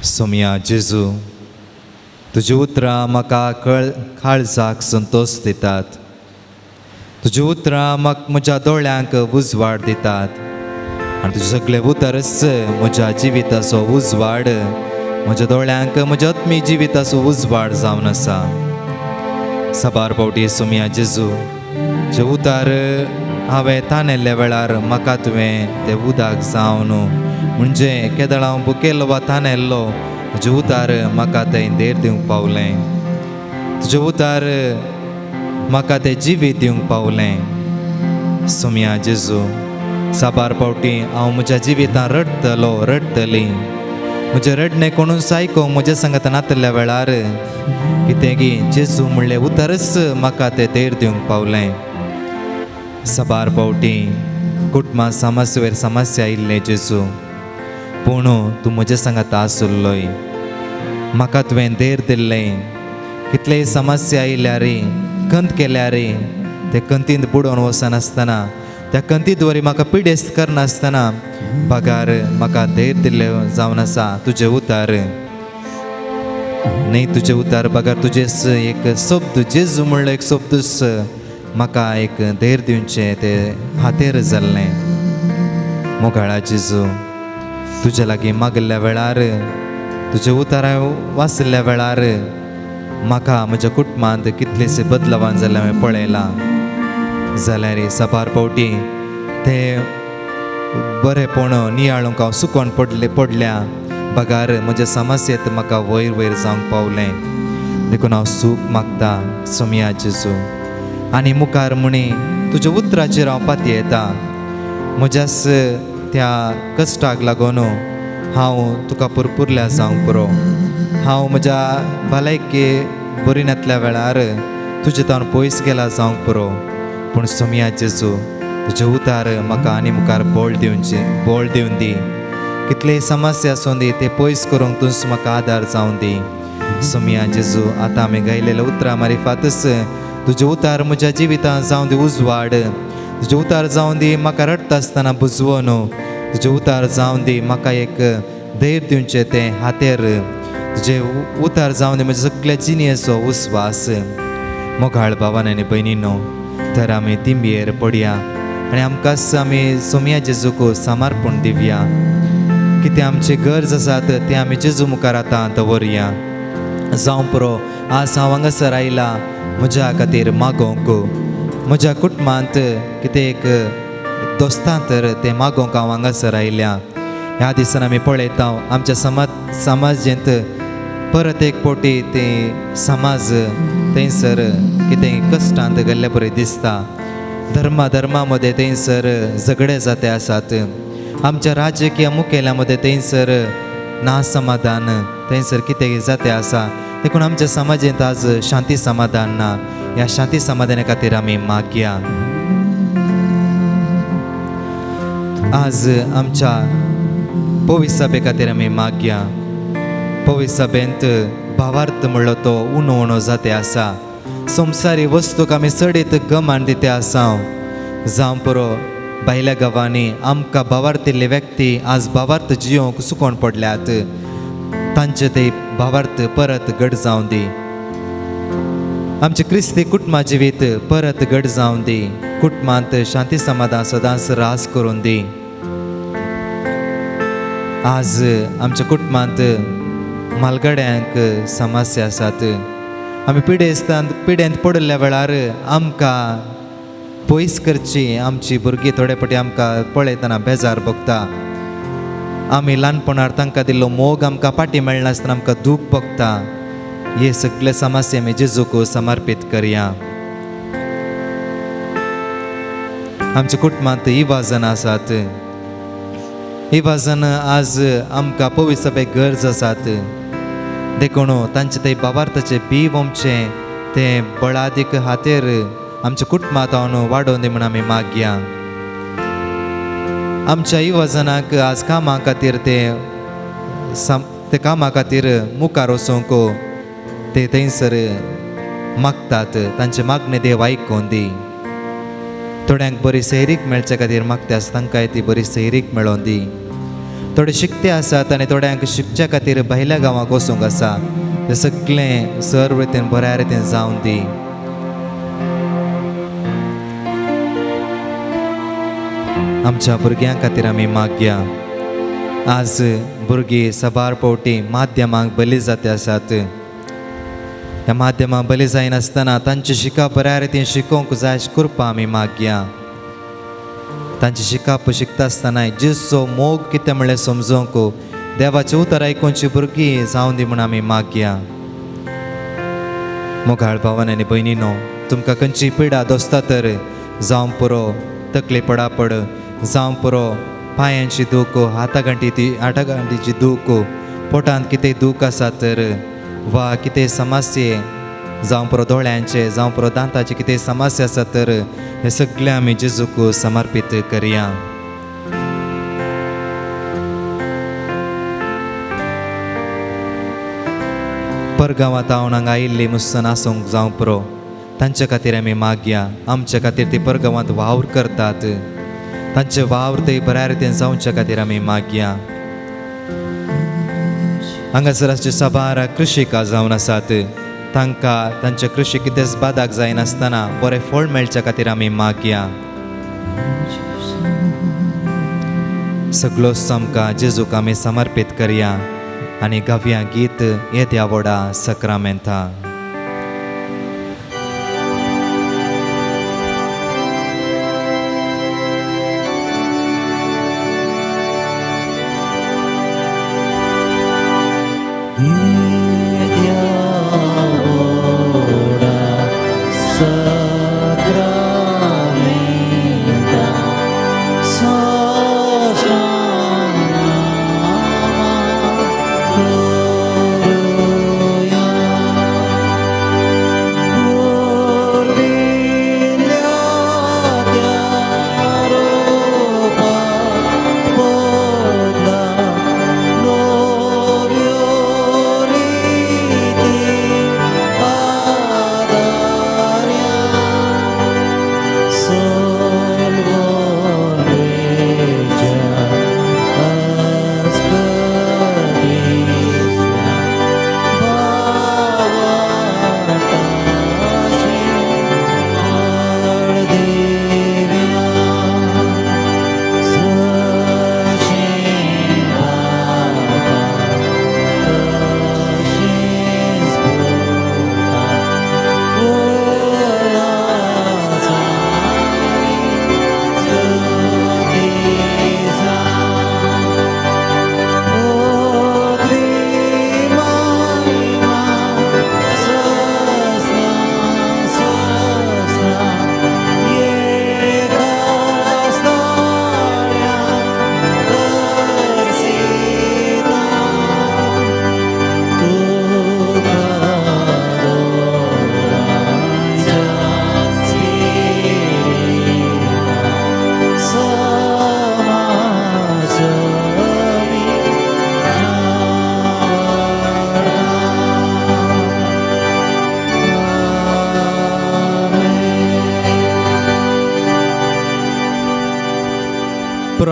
B: सोमया जेजू, तुजी उतरां म्हाका काळजाक संतोश दितात. तुजी उतरां म्हाका म्हज्या दोळ्यांक उजवाड दितात आनी तुजें सगळें उतरच म्हज्या जिविताचो उजवाड, म्हज्या दोळ्यांक म्हज्या आत्मीक जिविताचो उजवाड जावन आसा. साबार फावटी सोमया जेजू, जे उतार हांवें तानेल्ल्या वेळार म्हाका तुवें तें उदक जावन, म्हणजे केदळ हांव भुकेल्लो वा तानेल्लो, तुजें उतार म्हाका तें धैर्य दिवंक पावलें. तुजें उतार म्हाका तें जिवीत दिवंक पावलें. सोमया जेजू, साबार फावटी हांव म्हज्या जिवितान रडटलो रडटली. म्हजें रडणें कोणूच आयकूंक म्हज्या सांगात नातल्या वेळार कितें गी जेजू म्हणलें उतरच म्हाका तें धैर्य दिवंक पावलें. साबार फावटी कुटुंबा समस्येर समस्या आयिल्लें जेजू, पूण तूं म्हज्या सांगात आसुल्लोय. म्हाका तुवें धैर्य दिल्लें. कितलेय समस्या आयल्यार, खंत केल्यार, ते खंतींत बुडोवन वचनासतना, त्या खंतीत वरी म्हाका पिडेस्त करनासतना बगार म्हाका धैर्य दिल्लें जावन आसा तुजें उतार. न्हय तुजें उतार बगार तुजेच एक शब्द जेजू म्हणलो एक शब्दूच म्हाका एक धैर्य दिवचें तें हातेर जाल्लें. मोगाळा जेजू, तुज्या लागीं मागिल्ल्या वेळार, तुज्या उतारा वाचिल्ल्या वेळार म्हाका म्हज्या कुटुंबांत कितलेशे बदलावान जाल्लें हांवें पळयलां. जाल्यार साबार फावटी ते बरेंपण नियाळूंक हांव सुकोन पडल्या बगार म्हज्या समस्येत म्हाका वयर वयर जावंक पावलें. देखून हांव सूख मागता सोमया जेजू, आनी मुखार म्हणी तुज्या उतराचेर हांव पातयेता. म्हज्याच त्या कश्टाक लागून हांव तुका पुरपुरल्या जावंक पुरो. हांव म्हज्या भलायके बरी नातल्या वेळार तुजे तावन पयस गेला जावंक पुरो. पूण सोमया जेजू, तुजें उतार म्हाका आनी मुखार बळ दिवचें, बळ दिवन दी. कितलेय समस्या आसूं दी ते पयस करूंक तूंच म्हाका आदार जावं दी. सोमया जेजू, आतां आमी गायलेल्या उतरां मारिफातच तुजें उतार म्हज्या जिवितांत जावं दी उजवाड, तुजें उतार जावं दी म्हाका रडटा आसतना बुजवून, तुजें उतार जावं दी म्हाका एक धैर्य दिवचें तें हातेर, तुजें उतार जावं दी म्हज्या सगल्या जिणेचो उस्वास। मोगाळ भावान आनी भयणीनो, तर आमी तिंबयेर पडया आनी आमकांच आमी सोमया जेजूक समर्पण दिवया। कितें आमची गरज आसात तें आमी जेजू मुखार आतां दवरया। जावं पुरो आज हांव हांगासर आयला म्हज्या खातीर मागोवंक, म्हज्या कुटुंबांत कितें एक दोस्तां तर तें मागोवंक हांव हांगासर आयल्या। ह्या दिसान आमी पळयता आमच्या समाजेंत परत एक फावटी ते समाज थंयसर कितें कश्टांत गेल्ले परी दिसता। धर्मा धर्मा मदें थंयसर झगडे जाते आसात। आमच्या राजकीय मुखेल्या मदें थंयसर ना समाधान थंयसर कितें जाते आसा। देखून आमच्या समाजेंत आज शांती समाधान ना। ह्या शांती समाधाना खातीर आमी मागया। आज आमच्या पवित्र सभे खातीर आमी मागया। पवित्र सभेंत भावार्थ म्हणलो तो उणो उणो जाते आसा। संवसारी वस्तूक आमी चडीत गमान दिते आसा। जावं पुरो भायल्या गांवांनी आमकां भावार्थिल्ले व्यक्ती आज भावार्थ जियोंक सुकोवन पडल्यात, तांचे ते भावार्थ परत घट जावं दी। आमचे क्रिस्ती कुटुंबा जिवीत परत घट जावं दी। कुटुंबांत शांती समाधान सदांच रास करून दी। आज आमच्या कुटुंबांत म्हालगड्यांक समस्या आसात। आमी पिडेस्तांत पिडेंत पडिल्ल्या वेळार आमकां पयस करची आमची भुरगीं थोडे फावटी आमकां पळयतना बेजार भोगता। आमी ल्हानपणार तांकां दिल्लो मोग आमकां फाटीं मेळनासतना आमकां दूख भोगता। हे सगळे समस्या आमी जेजूक समर्पीत करया। आमच्या कुटुंबांत इवाजन आसात। इवाजन आज आमकां पवित्र सभेक गरज आसात। देखून तांचे ते भावार्थाचें बी आमचें तें बळादीक हातेर आमच्या कुटुंबांत हांव वाडोवन दी म्हूण आमी मागया। आमच्या युवजनांक आज कामा खातीर ते ते कामा खातीर मुखार वचूंक ते थंयसर मागतात। तांचे मागणें देव आयकून दी। थोड्यांक बरी सैरीक मेळचे खातीर मागता आसा, तांकांय ती बरी सैरीक मेळोवन दी। थोडे शिकते आसात आनी थोड्यांक शिकच्या खातीर भायल्या गांवाक वचूंक आसा। ते सगळें सर्व रितीन बऱ्या रितीन जावन दी। आमच्या भुरग्यां खातीर आमी मागया। आज भुरगीं साबार फावटी माध्यमांक बली जाते आसात। ह्या माध्यमांक बली जायनासतना तांची शिकप बऱ्या रितीन शिकोवंक जाय अशी कृपा आमी मागया। तांची शिकप शिकता आसतना जेजूचो मोग कितें म्हणलें समजूंक देवाचें उतर आयकुची भुरगीं जावं दी म्हूण आमी मागया। मोगाळ भावान आनी भयणीनो, तुमकां खंयची पिडा दोसता तर जावं पुरो तकली पडापड, जावं पुरो पांयांची दूख, हातागांठीची दूख, पोटांत कितें दूख आसा तर वा कितें समस्ये जावं पुरो दोळ्यांचे, जावं पुरो दांताचे कितें समस्या आसा तर हे सगळें आमी जेजूक समर्पीत करया। परगांवांत हांव हांगा आयिल्ली मुस्सन आसूंक जावं पुरो तांचे खातीर आमी मागया। आमचे खातीर ती परगांवांत वावर करतात, तांचे वावर ते बऱ्या रितीन जावचे खातीर आमी मागया। हांगासर आसचे साबार कृषिका जावन आसात, तांकां तांचे कृषी कितेंच बादाक जायनासतना बरें फळ मेळच्या खातीर आमी मागया। सगळोच आमकां जेजूक आमी समर्पीत करया आनी गावया गीत येद्या व्हडा सक्रामेंता।
A: Sacramenta,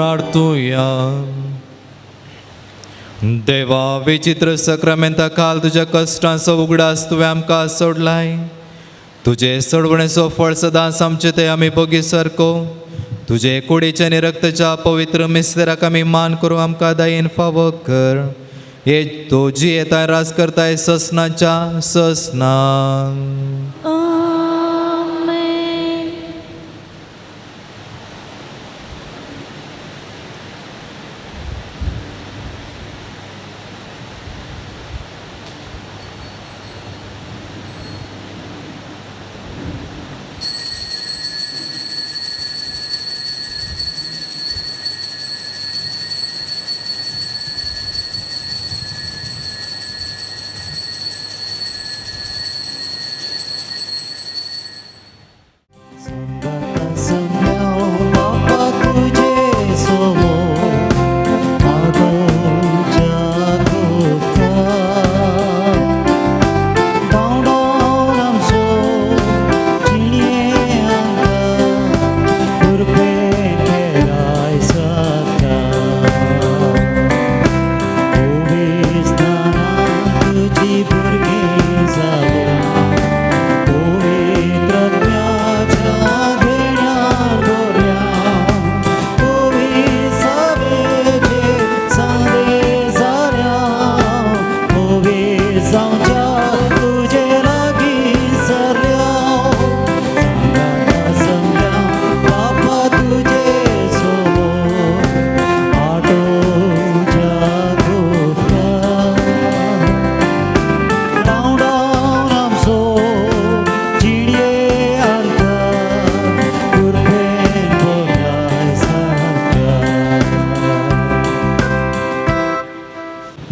B: प्रार्थुया. देवा, विचित्र सक्रमेंता काल तुज्या कश्टांचो उगडास तुवें आमकां सोडलाय. तुजे सोडवणेचो फळ सदांच आमचे ते आमी बगी सारको तुजे कुडीच्या आनी रक्ताच्या पवित्र मिस्तेराक आमी मान करूं आमकां दयेन फावो कर. हे तो जी येता राज करताय ससनाच्या ससना.
C: आमेन.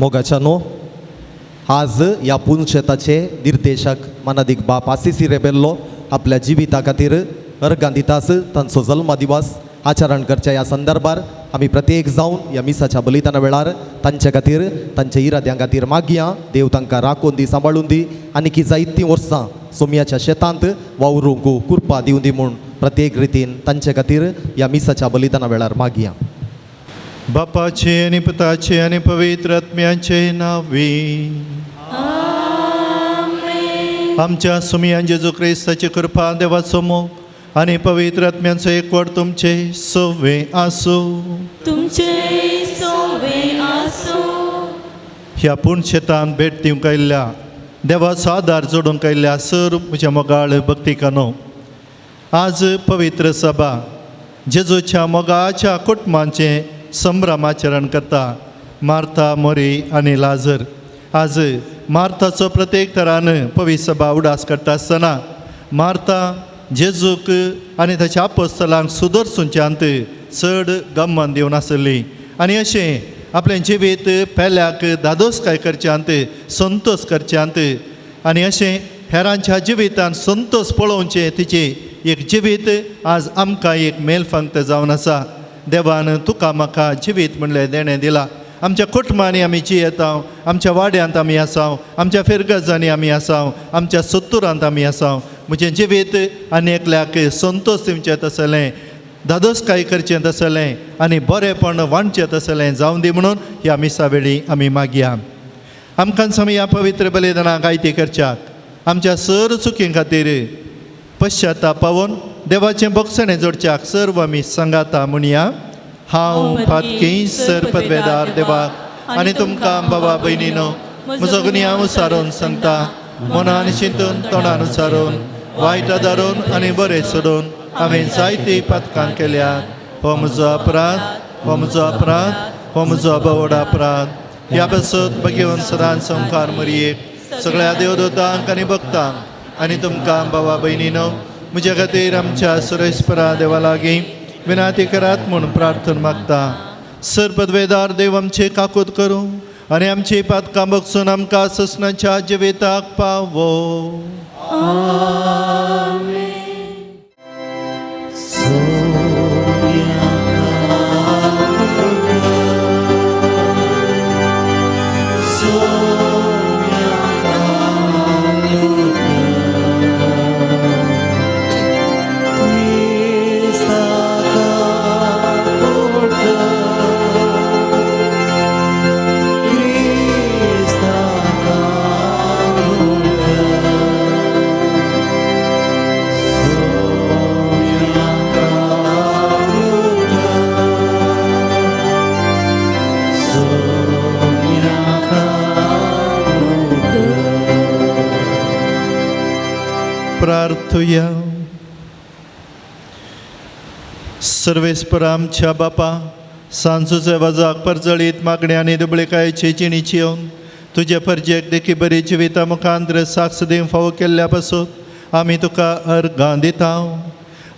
D: मोगाच्यानो, आज ह्या पुनशेताचे निर्देशक मानादीक बाप आसिसी रेबेल्लो आपल्या जिविता खातीर अर्गां दितास. तांचो जल्मदिवस आचरण करच्या ह्या संदर्भार आमी प्रत्येक जावन ह्या मिसाच्या बलिदाना वेळार तांचे खातीर तांच्या इराद्यां खातीर मागया. देव तांकां राखून दी, सांबाळून दी आनी की जायतीं वर्सां सोमयाच्या शेतांत वावरूंक कृपा दिवं दी म्हूण प्रत्येक रितीन तांचे खातीर ह्या मिसाच्या बलिदाना वेळार मागया.
E: बापाचे आनी पुताचे आनी पवित्र आत्म्याचे नांवी आमच्या सुमयान जेजू क्रिस्ताची कृपा, देवाचो मोग आनी पवित्र आत्म्यांचो एकवट तुमचे सोवे आसूं.
C: तुमचे सोवे आसूं.
E: ह्या पुणशेतान भेट दिवंक आयिल्ल्या देवाचो आदार जोडूंक आयिल्ल्या सर म्हज्या मोगाळ भक्तिकानो, आज पवित्र सभा जेजूच्या मोगाच्या कुटुंबांचें संभ्रमाचरण करता. मार्था, मोरी आनी लाजर. आज मार्थाचो प्रत्येक तरान पवित्र सभा उडास करता आसतना मार्था जेजूक आनी ताच्या आपोस्तलांक सुदरसुंच्यांत चड गमन दिवन आसली आनी अशें आपलें जिवीत पेल्याक धादोसकाय करच्यांत, संतोष करच्यांत आनी अशें हेरांच्या जिवितान संतोष पळोवचें तिचें एक जिवीत आज आमकां एक मेलफांत जावन आसा. देवान तुका म्हाका जिवीत म्हणलें देणें दिलां. आमच्या कुटुंबांनी आमी जियेता, आमच्या वाड्यांत आमी आसाव, आमच्या फिरगजांनी आमी आसाव, आमच्या सत्तुरांत आमी आसाव. म्हजें जिवीत आनी एकल्याक संतोष दिवचें तसलें, धादोसकाय करचें तसलें आनी बरेंपण वांटचें तसलें जावं दी म्हणून ह्या मिसा वेळी आमी मागया. आमकां आमी ह्या पवित्र बलिदानाक आयती करच्याक आमच्या सर चुकीं खातीर पश्चाताप पावोवन देवाचें बक्षणें जोडच्याक सर्व आमी सांगाता म्हणया. हांव पातकी सर पदवेदार देवाक आनी तुमकां बाबा भयणीनो म्हजो गुन्यांव सारोवन सांगता, मनान चिंतून तोंडान सारोवन वायट आदारून आनी बरें सोडून हांवें जायतीं पातकां केल्यात. हो म्हजो अपराध, हो म्हजो अपराध, हो म्हजो अबवड अपराध. ह्या पासत भगेवन सदांच संवकार मरयेक सगळ्या देवदूतांक आनी भक्तांक आनी तुमकां बाबा भयणीनो म्हज्या खातीर आमच्या सुरेस्परा देवा लागीं विनाती करात म्हूण प्रार्थना मागता. सर पदवेदार देव आमचे काकूत करूं आनी आमची पातकां बगसून आमकां ससनाच्या जिविताक पावो.
A: Lord.
E: प्रार्थुया. सर्वेस्पर आमच्या बापा, सांजूचे वजाक परजळीत मागण्या आनी दुबळेकायेचे जिणेची येवन तुजे परजेक देखी बरी जिविता मुखांत्र साक्ष दिवंक फावो केल्ल्या पासून आमी तुका अर्गां दिता.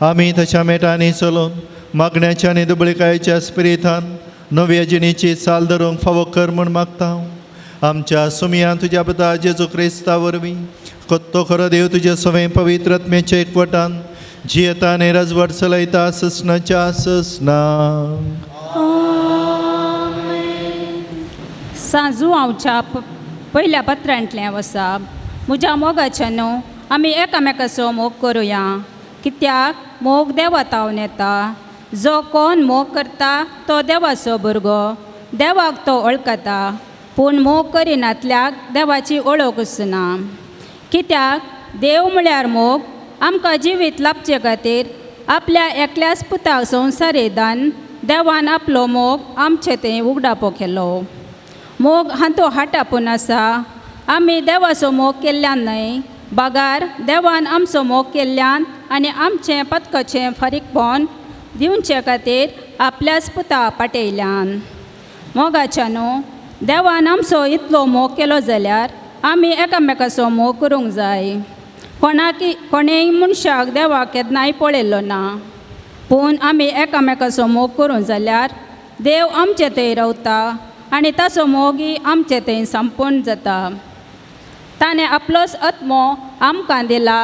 E: आमी तशा मेटांनी चलोवन मागण्याच्या आनी दुबळेकायेच्या स्पिरितान नव्या जिणेची चाल धरूंक फावो कर म्हूण मागता. आमच्या सुमयान तुज्या पुता जेजू क्रिस्ता वरवीं तो खरो देव तुज्या सवें पवित्र आत्म्याच्या एकवटान जियेता आनी राजवट चलयता ससनाच्या ससना.
F: सांजू हांवच्या पयल्या पत्रांतलें वसा. म्हज्या मोगाच्या न्हू आमी एकामेकाचो मोग करुया, कित्याक मोग देवा तावन येता. जो कोण मोग करता तो देवाचो भुरगो, देवाक तो वळखता. पूण मोग करिनातल्याक देवाची वळखूच ना, कित्याक देव म्हळ्यार मोग. आमकां जिवीत लाभचे खातीर आपल्या एकल्याच पुताक संवसारी दान देवान आपलो मोग आमचे थंय उगडापो केलो. मोग हांतो हाटापून आसा. आमी देवाचो मोग केल्ल्यान न्हय, बगार देवान आमचो मोग केल्ल्यान आनी आमचें पत्कचें फारीकपण दिवचे खातीर आपल्याच पुता पाटयल्यान. मोगाच्या न्हू देवान आमचो इतलो मोग केलो जाल्यार आमी एकामेकाचो मोग करूंक जाय. कोणाकी कोणेय मनशाक देवाक केन्नाय पळयलो ना, पूण आमी एकामेकाचो मोग करूंक जाल्यार देव आमचे थंय रावता आनी ताचो मोगूय आमचे थंय संपूर्ण जाता. ताणें आपलोच आत्मो आमकां दिला,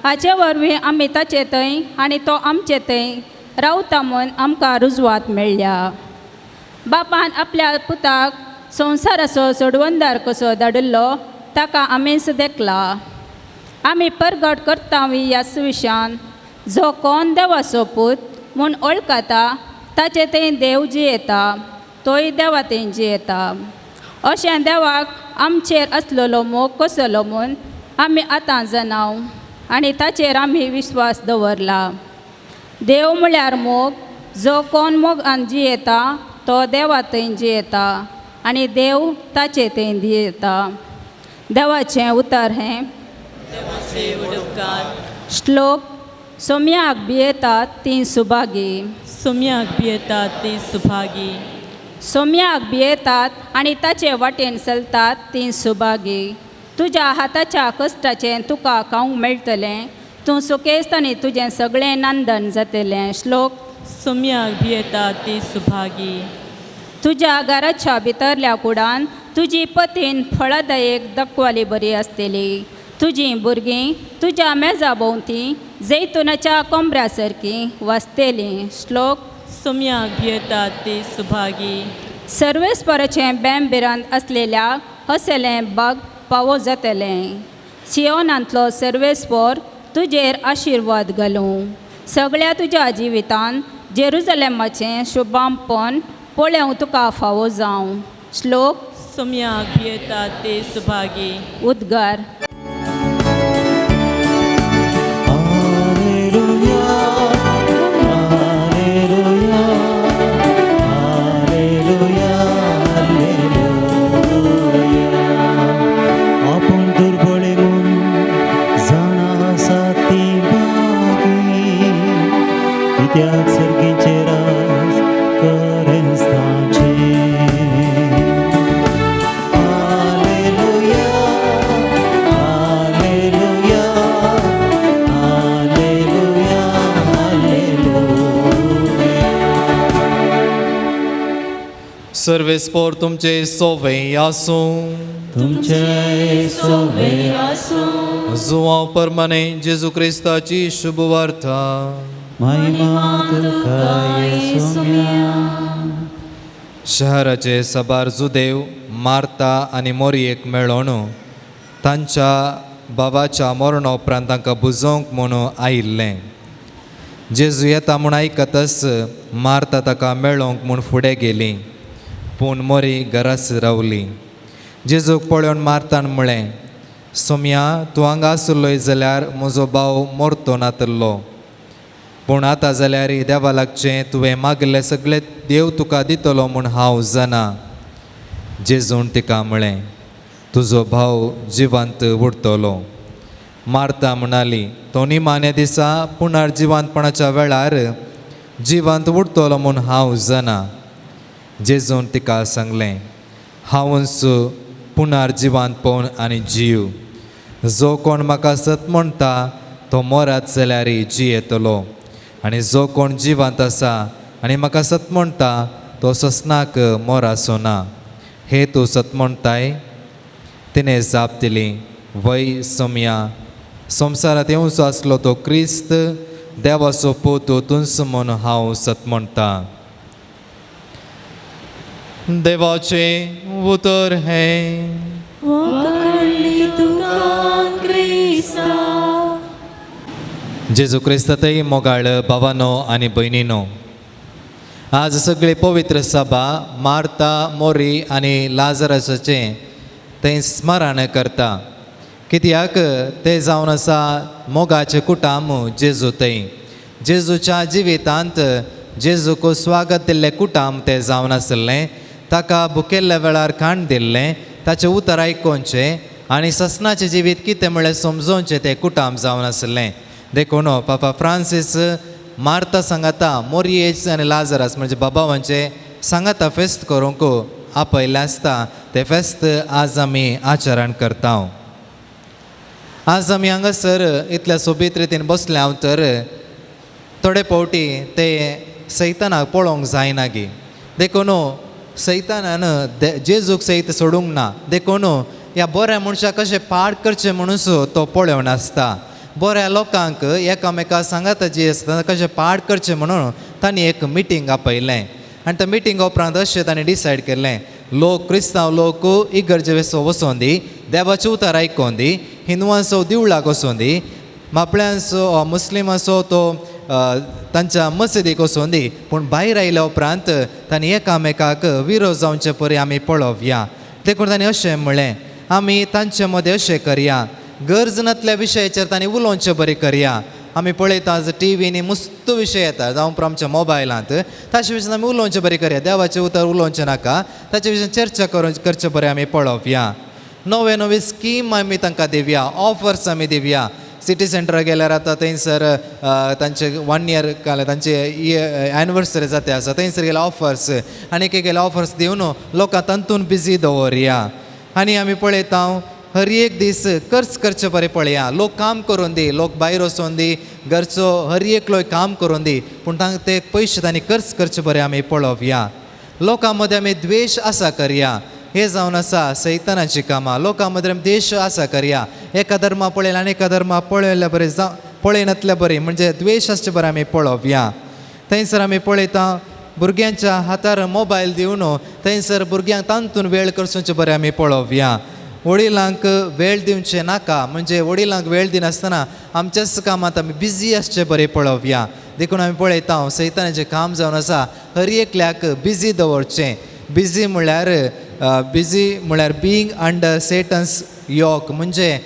F: हाचे वरवीं आमी ताचे थंय आनी तो आमचे थंय रावता म्हूण आमकां रुजवात मेळ्ळ्या. बापान आपल्या पुताक संवसाराचो सोडवणदार कसो धाडिल्लो ताका आमीच देखला. आमी परगट करता ह्या सुविशान जो कोण देवाचो पूत म्हूण वळखता ताचे थंय देव जियेता, तोय देवा थंय जियेता. अशें देवाक आमचेर आसलेलो मोग कसलो म्हूण आमी आतां जाणाव आनी ताचेर आमी विश्वास दवरला. देव म्हळ्यार मोग. जो कोण मोगान जियेता तो देवा थंय जियेता आनी देव ताचे थंय जियेता. देवाचें उतर हें. श्लोक. सोम्याक भियेतात तीं सुभागी.
C: सोम्याक भियेतात तीं सुभागी.
F: सोम्याक भियेतात आनी ताचे वाटेन चलतात तीं सुभागी. तुज्या हाताच्या कश्टाचें तुका खावंक मेळटलें, तूं सुखेस्त आनी तुजें सगळें नंदन जातलें. श्लोक.
C: सोम्याक भियेतात तीं सुभागी.
F: तुज्या घराच्या भितरल्या कुडान तुजी पतीन फळादायक दकवाली बरी आसतली. तुजीं भुरगीं तुज्या मेजा भोंवती जैतुनाच्या कोंबऱ्या सारकीं वाचतलीं. श्लोक.
C: सोम्याक भियेतात ती सुभागी.
F: सर्वेस्पराचें बेम भिरांत आसलेल्या हसलें बाग पावो जातलें. सियोनांतलो सर्वेस्पर तुजेर आशिर्वाद घालूं. सगळ्या तुज्या जिवितान जेरुजलेमाचें शुभांपण पळोवंक तुका फावो जावं. श्लोक.
C: सोम्याक भियेतात ते सुभागी.
F: उद्गार.
B: सर्वेस्पर तुमचे सोवे आसूं.
A: तुमचे सोवे
C: आसूं.
B: जुवांव परमाने जेजू क्रिस्ताची शुभवार्ता.
A: महिमा तुका येसुम्या.
B: शहराचे सबार जुदेव मार्ता आनी मोरयेक मेळोन तांच्या बाबाच्या मरणा उपरांत तांकां बुजोवंक म्हणून आयिल्लें. जेजू येता म्हूण आयकतच मार्ता ताका मेळोवंक म्हूण फुडें गेली, पूण मोरी घराच रावली. जेजूक पळोवन मार्तान म्हळें, सोम्या तूं हांगा आसलोय जाल्यार म्हजो भाव मोरतो नातलो. पूण आतां जाल्यार देवा लागचें तुवें मागिल्लें सगळें देव तुका दितलो म्हूण हांव जाणा. जेजून तिका म्हळें, तुजो भाव जिवंत उरतलो. मार्ता म्हणाली, तो निमाण्या दिसा पुनर्जिवंतपणाच्या वेळार जिवंत उरतलो म्हूण हांव जाणा. जेजून तिका सांगलें, हांवूच पुनर्जिवंतपण आनी जीव. जो कोण म्हाका सत म्हणटा तो मरत जाल्यार जियेतलो, आनी जो कोण जिवंत आसा आनी म्हाका सत म्हणटा तो ससनाक मोराचो ना. हे तूं सत म्हणटाय? तिणें जाप दिली, वय सोमया, संवसारांत येवचो आसलो तो क्रिस्त देवाचो पूत तूंच म्हूण हांव सत म्हणटा. देवाचें उतर हें. जेजू क्रिस्तातय मोगाळ भावानो आनी भयणीनो, आज सगळे पवित्र सभा मार्ता, मोरी आनी लाजरसाचें तें स्मरण करता, कित्याक ते जावन आसा मोगाचें कुटाम जेजू थंय. जेजूच्या जिवितांत जेजूक स्वागत दिल्लें कुटाम तें जावन आसलें. ताका भुकेल्ल्या वेळार खाण दिल्लें, ताचें उतर आयकोवचें आनी ससनाचें जिवीत कितें म्हळ्यार समजोवचें तें कुटाम जावन आसलें. देखून पापा फ्रांसीस मार्ता सांगाता मोरयेच आनी लाजरस म्हणजे बाबावांचें सांगाता फेस्त करूंक आपयलें आसता. तें फेस्त आज आमी आचरण करता. आज आमी हांगासर इतल्या सोबीत रितीन बसले हांव तर थोडे फावटी ते सैतानाक पळोवंक जायना गी. देखून सैतानान जेजूक सैत सोडूंक ना. देखून ह्या बऱ्या मनशाक कशें पाड करचें म्हणून तो पळोवन आसता. बऱ्या लोकांक एकामेका सांगाता जी आसता कशें पाड करचें म्हणून तांणी एक मिटींग आपयलें आनी त्या मिटींग उपरांत अशें तांणी डिसायड केलें, लोक क्रिस्तांव लोक इगर्जे वचोन दी, देवाचें उतर आयकोन दी, हिंदवांचो दिवळाक वचोन दी, मापळ्यांचो मुस्लिमाचो तो तांच्या मशिदीक वचोन दी, पूण भायर आयल्या उपरांत तांणी एकामेकाक विरोध जावचे परी आमी पळोवया. देखून तांणी अशें म्हणलें, आमी तांचे मदें अशें करया, गरज नासल्या विशयाचेर तांणी उलोवचें बरें करया. आमी पळयता आज टिवीनी मस्त विशय येता, जावं आमच्या मोबायलांत, ताचे विशीं आमी उलोवचें बरें करया, देवाचें उतर उलोवचें नाका, ताचे विशीं चर्चा करचें बरें आमी पळोवया. नवे नवे स्कीम आमी तांकां दिवया, ऑफर्स आमी दिवया. सिटी सेंटराक गेल्यार आतां थंयसर तांचे 1 इयर तांचे एनिवर्सरी जाता आसा, थंयसर गेल्यार ऑफर्स आनी एक गेल्यार ऑफर्स दिवन लोकांक तातूंत बिजी दवरया. आनी आमी पळयता हर एक दीस खर्च करचे बरें पळया, लोक काम करून दी, लोक भायर वचोन दी, घरचो हर एकलो काम करून दी, पूण तांकां ते पयशे तांणी खर्च करचे बरें आमी पळोवया. लोकां मदें आमी द्वेश आसा करया, हे जावन आसा सैतानाची कामां. लोकां मदें आमी द्वेश आसा करया, एका धर्मा पळयला आनी एका धर्मा पळयल्ल्या बरें जावं पळयनातल्या बरें म्हणजे द्वेश आसचे बरें आमी पळोवया. थंयसर आमी पळयता भुरग्यांच्या हातार मोबायल दिवन थंयसर भुरग्यांक तांतून वेळ करचें बरें आमी पळोवया. वडिलांक वेळ दिवचें नाका म्हणजे वडिलांक वेळ दिनासतना आमच्याच कामांत आमी बिजी आसचें बरें पळोवया. देखून आमी पळयता सैतानाचें काम जावन आसा हर एकल्याक बिजी दवरचें. बिजी म्हणल्यार बीइंग अंडर सेटन्स योक म्हणजे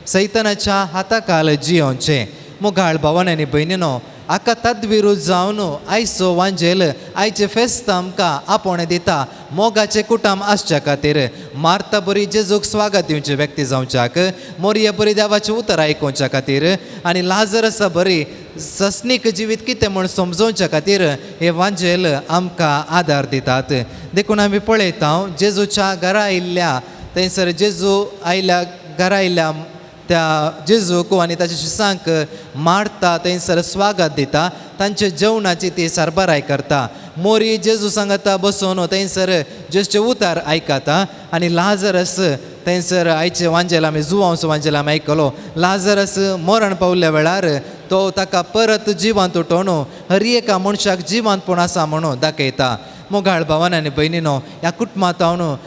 B: सैतानाच्या हाताखाल जियोवचें. मोगाळ भावान आनी भयणीनो, हाका तद्विरूद्ध जावन आयचो वांजेल आयचें फेस्त आमकां आपोवणें दिता मोगाचें कुटाम आसच्या खातीर. मार्ता बरी जेजूक स्वागत दिवचें व्यक्ती जावच्याक, मोरये बरी देवाचें उतर आयकोवच्या खातीर आनी लाजरसा बरी सस्नीक जिवीत कितें म्हूण समजोवच्या खातीर हे वांजेल आमकां आदार दितात. देखून आमी पळयता जेजूच्या घरा आयिल्ल्या थंयसर जेजू आयल्या घरा आयिल्ल्या त्या जेजूक आनी ताच्या शिसांक मारता थंयसर स्वागत दिता, तांचे जेवणाची ती सरबराय करता. मोरी जेजू सांगता बसोन थंयसर जेजूचें उतर आयकता आनी लाजरस थंयसर आयचे वांजेल आमी जुवांचो वांजेल आमी आयकलो, लाजरस मरण पावल्या वेळार तो ताका परत जिवंत उठोवन हर एका मनशाक जिवंतपण आसा म्हणून दाखयता. मोगाळ भावान आनी भयणीनो, ह्या कुटुंबांत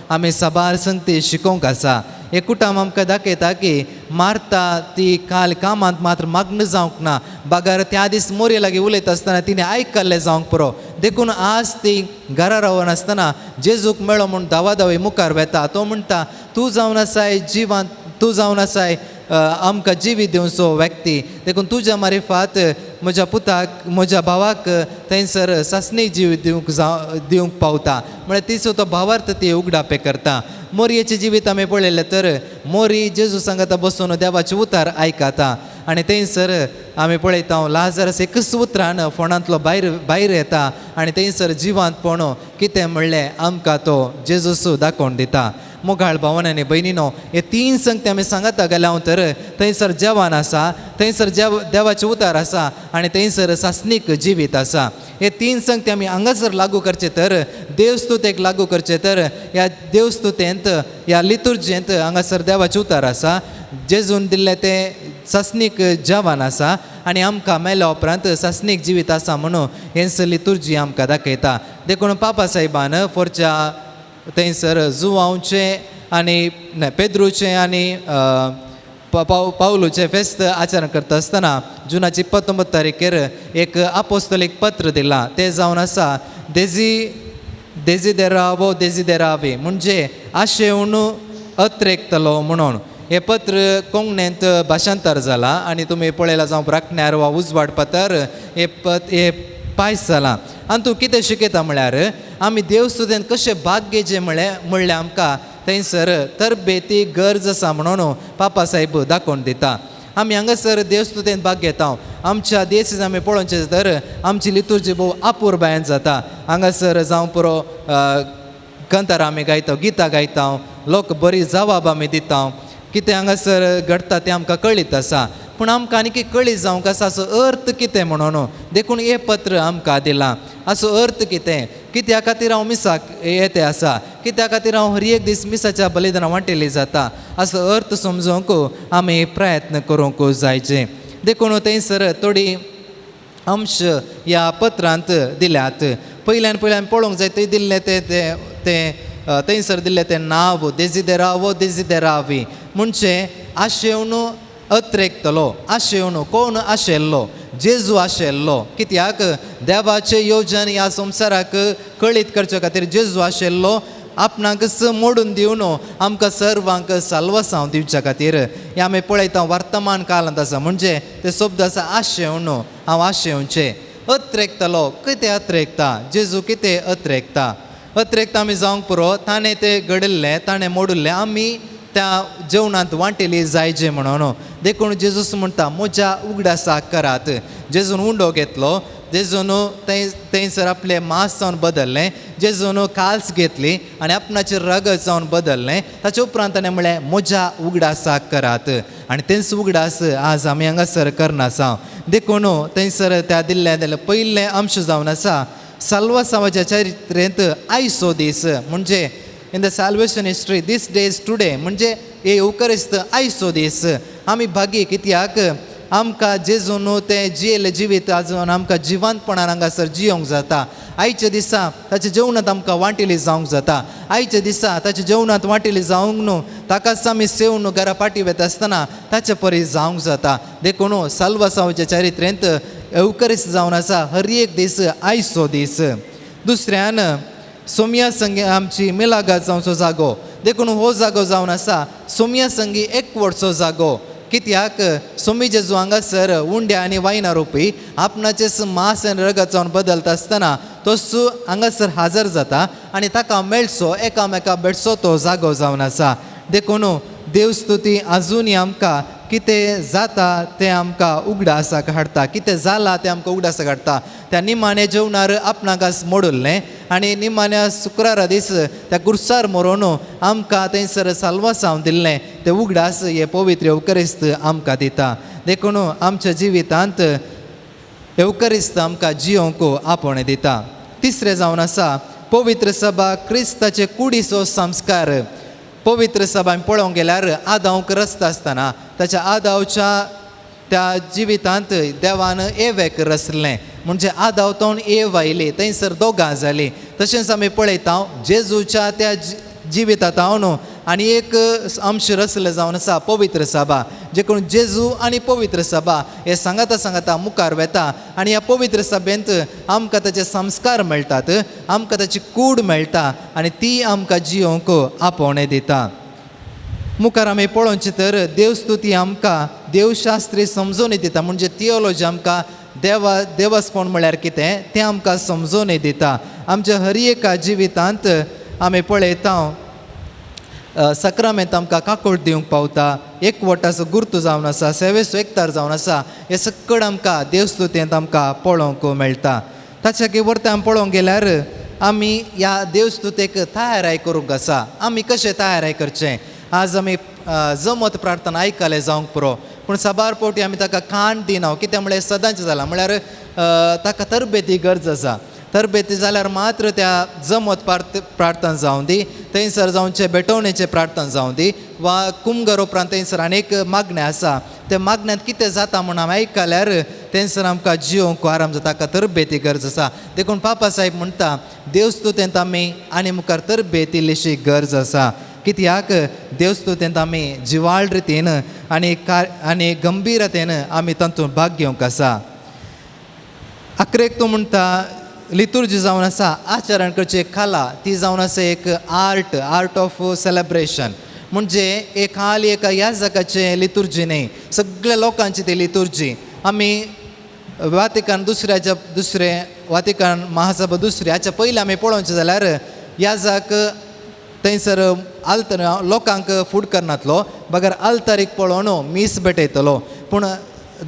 B: आमी साबार संगती शिकोवंक आसा. हे कुटुंब आमकां दाखयता की मार्ता ती काल कामांत मात्र मग्न जावंक ना, बगर त्या दीस मोरये लागीं उलयता आसतना तिणें आयकल्लें जावंक पुरो. देखून आज ती घरा रावनासतना जेजूक मेळो म्हूण धांवा धांवी मुखार वेता. तो म्हणटा, तूं जावन आसाय जिवांत, तूं जावन आसाय आमकां जिवीत दिवचो व्यक्ती, देखून तुज्या मारिफात म्हज्या पुताक म्हज्या भावाक थंयसर सासणी जीव दिवंक दिवंक पावता म्हळ्यार तिचो तो भावार्थ ती उगडापे करता. मोरयेचें जिवीत आमी पळयलें तर मोरी जेजू सांगाता बसून देवाचें उतार आयकता आनी थंयसर आमी पळयता लाजरस एकच उतरान फोंडांतलो भायर भायर येता आनी थंयसर जिवांतपण कितें म्हणलें आमकां तो जेजूस दाखोवन दिता. मोगाळ भावन आनी भयणीनो हे तीन संगती आमी सांगता गेल्या तर थंयसर जेवण आसा, थंयसर देवाचें उतार आसा आनी थंयसर सासणीक जिवीत आसा. हे तीन संगती आमी हांगासर लागू करचे तर देवस्तुतेक लागू करचे तर ह्या देवस्तुतेंत ह्या लितुर्जेंत हांगासर देवाचें उतार आसा, जेजून दिल्लें तें सासणीक जेवण आसा आनी आमकां मेल्या उपरांत सासणीक जिवीत आसा म्हणून हेंच लितुर्जी आमकां दाखयता. देखून पापा साहेबान फोरच्या थंयसर जुवांवचें आनी पेद्रूचें आनी पावलूचें फेस्त आचरण करता आसतना जुनाची 19 तारखेर एक आपोस्तोलीक पत्र दिलां तें जावन आसा देजिदेरावो देजिदेरावे म्हणजे आशेवन अत्रेकतलो म्हणून. हें पत्र कोंकणींत भाशांतर जालां आनी तुमी पळयलां जावं राखण्यार वा उजवाड पत्र हें हें पायस जालां. आनी तूं कितें शिकयता म्हळ्यार आमी देवस्तुतेंत कशें भाग घेवचें म्हणल्यार आमकां थंयसर तरबेती गरज आसा म्हणून पापा साहेब दाखोवन दिता. आमी हांगासर देवस्तुतेंत भाग घेता आमच्या देश आमी पळोवचें तर आमची लितुर्जी भोव अपुरबायेन जाता. हांगासर जावं पुरो कंतार आमी गायता, गितां गायता, लोक बरी जवाब आमी दिता, कितें हांगासर घडटा तें आमकां कळीत आसा पूण आमकां आनी कळीत जावंक आसा असो अर्थ कितें म्हणून देखून हें पत्र आमकां दिलां. असो अर्थ कितें, कित्या खातीर हांव मिसाक येते आसा, कित्या खातीर हांव हर एक दीस मिसाच्या बलिदाना वांटेली जाता असो अर्थ समजूंक आमी प्रयत्न करूंक जायचे. देखून थंयसर थोडी अंश ह्या पत्रांत दिल्यात. पयल्यान पयल्यान पळोवंक जाय थंय दिल्लें तें तें थंयसर दिल्लें तें नांव देजिदेरावो देजिदेरावी म्हणजे आशेवन अत्रेकतलो, आशेवन कोण आशिल्लो, जेजू आशिल्लो. कित्याक देवाचें योजन ह्या संवसाराक कळीत करचे खातीर जेजू आशिल्लो आपणाकच मोडून दिवन आमकां सर्वांक साल्वासांव दिवच्या खातीर. हें आमी पळयता वर्तमान काळांत आसा म्हणजे ते शब्द आसा आशेवन, हांव आशेवचें. अत्रेकतलो कितें अत्रेकता, जेजू कितें अत्रेकता, अत्रेकता आमी जावंक पुरो ताणें तें घडिल्लें ताणें मोडिल्लें आमी त्या जेवणांत वांटेली जायचे म्हणून. देखून जेजूस म्हणटा म्हज्या उगडासाक करात. जेजून उंडो घेतलो, जेजून थंय थंयसर आपलें मांस जावन बदललें, जेजून काल्स घेतली आनी आपणाचें रगत जावन बदललें. ताचे उपरांत ताणें म्हणलें म्हज्या उगडासाक करात आनी तेंच उगडास आज आमी हांगासर करनासा. देखून थंयसर त्या दिल्ल्या दिल्लें पयलें अंश जावन आसा साल्वासांवाच्या चरित्रेंत आयचो दीस म्हणजे in the salvation history this day is today म्हणजे हे येवकरिस्त आयचो दीस. आमी भागी कित्याक आमकां जेजून तें जियेल्लें जिवीत आजून आमकां जिवंतपणान हांगासर जियोंक जाता. आयच्या दिसा ताच्या जेवणांत आमकां वांटेली जावंक जाता. आयच्या दिसा ताच्या जेवणांत वांटेली जावंक न्हू ताकाच आमी सेवन घरा फाटी वता आसतना ताचे परी जावंक जाता. देखून साल्वासांवाच्या चरित्रेंत येवकरिस्त जावन आसा हर एक दीस आयचो दीस. दुसऱ्यान सोमया संगी आमची मिलागात जावचो जागो, देखून हो जागो जावन आसा सोमया संगी एकवटचो जागो. कित्याक सोमी जेजू हांगासर उंड्या आनी वायना रोपी आपणाचेच मांस आनी रगत जावन बदलता आसतना तो हांगासर हाजर जाता आनी ताका मेळचो एकामेका भेटचो तो जागो जावन आसा. देखून देवस्तुती आजुनूय आमकां कितें जाता तें आमकां उगडासाक हाडटा, कितें जालां तें आमकां उगडासाक हाडटा. त्या निमाण्या जेवणार आपणाक मोडुल्लें आनी निमाण्या शुक्रारा दीस त्या कुर्सार मरोवन आमकां थंयसर साल्वासांव दिल्लें तें उगडास हे पवित्र येवकरिस्त आमकां दिता. देखून आमच्या जिवितांत येवकरिस्त आमकां जियोंक आपोवणें दिता. तिसरें जावन आसा पवित्र सभा क्रिस्ताचे कुडीचो संस्कार. पवित्र सभा आमी पळोवंक गेल्यार आदावंक रसता आसतना ताच्या आदावच्या त्या जिवितांत देवान एवेक रसलें म्हणजे आदाव तोंड एव आयली थंयसर दोगां जालीं. तशेंच आमी पळयता जेजूच्या त्या जिवितांत हांव आनी एक अंश रचले जावन आसा पवित्र सभा, जे करून जेजू आनी पवित्र सभा हे सांगाता सांगाता मुखार वेता आनी ह्या पवित्र सभेंत आमकां ताचे संस्कार मेळटात, आमकां ताची कूड मेळटा आनी ती आमकां जियोंक आपोवणें दिता. मुखार आमी पळोवचें तर देवस्तुती आमकां देवशास्त्री समजून दिता, म्हणजे थियोलॉजी आमकां देवा देवस्पण म्हळ्यार कितें तें आमकां समजून दिता. आमच्या हर एका जिवितांत आमी पळयता सक्रामेंत आमकां काकूट दिवंक पावता, एकवटाचो गुर्तू जावन आसा, सेवेचो एकतार जावन आसा. हें सगळें आमकां देवस्तुतेंत आमकां पळोवंक मेळटा. ताच्या वरते आमी पळोवंक गेल्यार आमी ह्या देवस्तुतेक तयाराय करूंक आसा. आमी कशें तयाराय करचें? आज आमी जमत प्रार्थना आयकलें जावंक पुरो, पूण साबार फावटी आमी ताका कान दिना. कितें म्हळ्यार सदांचें जालां म्हळ्यार ताका तरबेती गरज आसा. तरबेती जाल्यार मात्र त्या जमत प्रार्थना जावं दी, थंयसर जावचें भेटवणेचें प्रार्थना जावं दी, वा कुमगर उपरांत थंयसर आनी एक मागणें आसा, त्या मागण्यांत कितें जाता म्हूण आमी आयकल्यार थंयसर आमकां जियोंक आराम जाता. ताका तरबेती गरज आसा. देखून पापा साहेब म्हणटा देवस्तुतेंत आमी आनी मुखार तरबेत इल्लीशी गरज आसा. कित्याक देवस्तुतेंत आमी जिवाळ रितीन आनी आनी गंभीरतेन आमी तातूंत भाग घेवंक आसा. अकरेक तूं म्हणटा लितुर्जी जावन आसा आचरण करची एक कला, ती जावन आसा एक आर्ट, आर्ट ऑफ सेलेब्रेशन. म्हणजे एक खाली एका ह्या जाग्याचें लितुर्जी न्ही, सगळ्या लोकांची ती लितुर्जी. आमी वातिकान दुसऱ्याच्या दुसरे वातिकान महासभा दुसऱ्या हाच्या पयलीं आमी पळोवचें जाल्यार ह्या जाक थंयसर आल्तर लोकांक फूड करनातलो बगर आल्तारीक पळोवन मीस भेटयतलो. पूण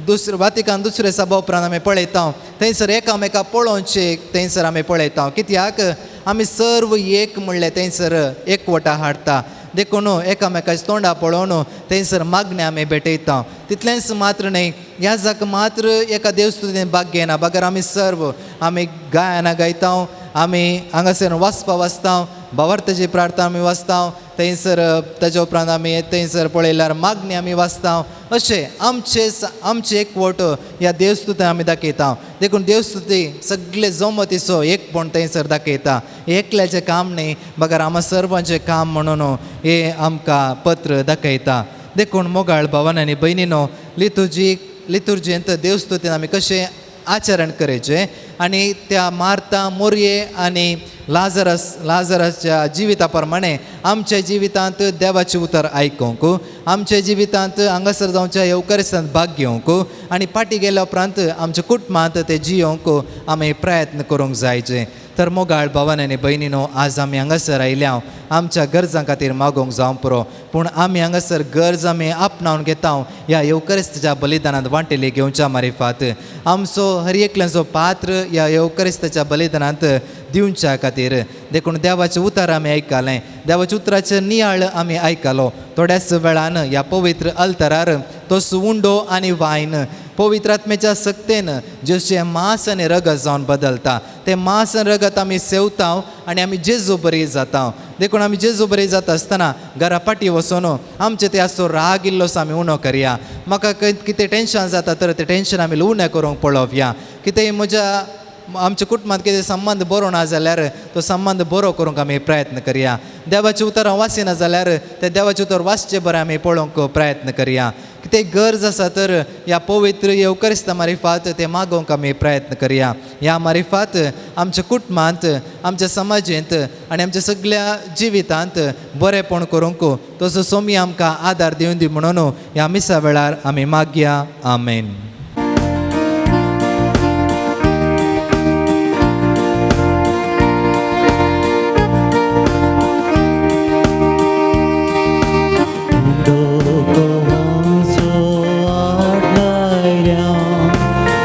B: दुसरे वातिकान दुसरे सभा उपरांत आमी पळयता थंयसर एकामेका पळोवचे थंयसर आमी पळयता. कित्याक आमी सर्व एक म्हणलें थंयसर एकवटा हाडटा. देखून एकामेकाच्या तोंडा पळोवन थंयसर मागणें आमी भेटयता. तितलेंच मात्र न्हय, ह्या जाक मात्र एका देवस्तुतीन भाग घेयना, बगर आमी सर्व आमी गायनां गायता, आमी हांगासर वाचपा वाचता, भावार्थाची प्रार्थना आमी वाचता, थंयसर ताच्या उपरांत आमी थंयसर पळयल्यार मागणी आमी वाचता. अशें आमचे आमचे एकवट ह्या देवस्तुती आमी दाखयता. देखून देवस्तुती सगळे जमतीचो एकपण थंयसर दाखयता. एकल्याचें काम न्ही बगर आमा सर्वांचें काम म्हणून हें आमकां पत्र दाखयता. देखून मोगाळ भावान आनी भयणीनो, लितुर्जी लितुर्जेंत देवस्तुतीन आमी कशें आचरण करायचें आनी त्या मार्ता मोरये आनी लाजरसच्या जिविता प्रमाणे आमच्या जिवितांत देवाचें उतर आयकूंक, आमच्या जिवितांत हांगासर जावच्या येवकारिस्तांत भाग घेवंक आनी फाटीं गेल्या उपरांत आमच्या कुटुंबांत ते जियोवंक आमी प्रयत्न करूंक जायचे. तर मोगाळ भावान आनी भयणीनो, आज आमी हांगासर आयल्या आमच्या गरजां खातीर मागोवंक जावंक पुरो, पूण आमी हांगासर गरज आमी आपणावन घेता ह्या येवकरिस्ताच्या बलिदानांत वांटेली घेवच्या मारिफात आमचो हर एकल्याचो पात्र ह्या येवकरिस्ताच्या बलिदानांत दिवच्या खातीर. देखून देवाचें उतर आमी आयकलें, देवाच्या उतराचें नियाळ आमी आयकलो. थोड्याच वेळान ह्या पवित्र अल्तरार तो उंडो आनी वायन पवित्र आत्म्याच्या सक्तेन जशें मांस आनी रगत जावन बदलता, तें मांस आनी रगत आमी सेवता आनी आमी जेजू बरी जाता. देखून आमी जेजू बरी जाता आसतना घरा फाटीं वचून आमचे ते आसो राग इल्लोसो आमी उणो करया. म्हाका कितें टेंशन जाता तर तें टेंशन आमी उणें करूंक पळोवया. कितेंय म्हज्या आमच्या कुटुंबांत कितें संबंद बरो ना जाल्यार तो संबंद बरो करूंक आमी प्रयत्न करया. देवाचें उतरां वाचिना जाल्यार तें देवाचें उतर वाचचें बरें आमी पळोवंक प्रयत्न करया. कितें गरज आसा तर ह्या पवित्र येवकरिस्ता मारिफात तें मागोवंक आमी प्रयत्न करया. ह्या मारिफात आमच्या कुटुंबांत, आमच्या समाजेंत आनी आमच्या सगळ्या जिवितांत बरेंपण करूंक तसो सोमी आमकां आदार दिवन दी म्हणून ह्या मिसा वेळार आमी मागया. आमेन.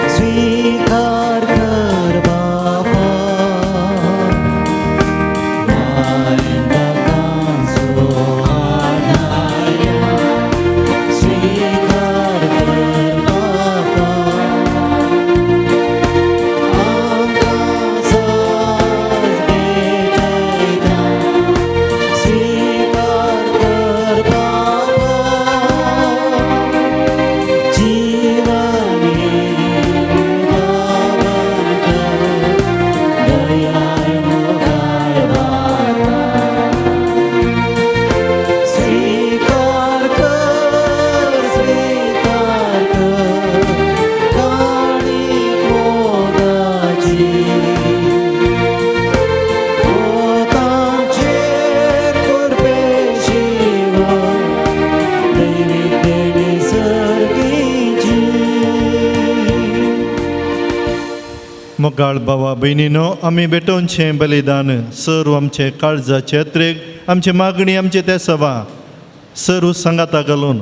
A: स्वीकार कर बापा.
E: मोगाळ भावा भयणीनो, आमी भेटोवचें बलिदान सर्व आमचे काळजाचे अत्रेक, आमची मागणी, आमचे ते सभा सर्व सांगाता घालून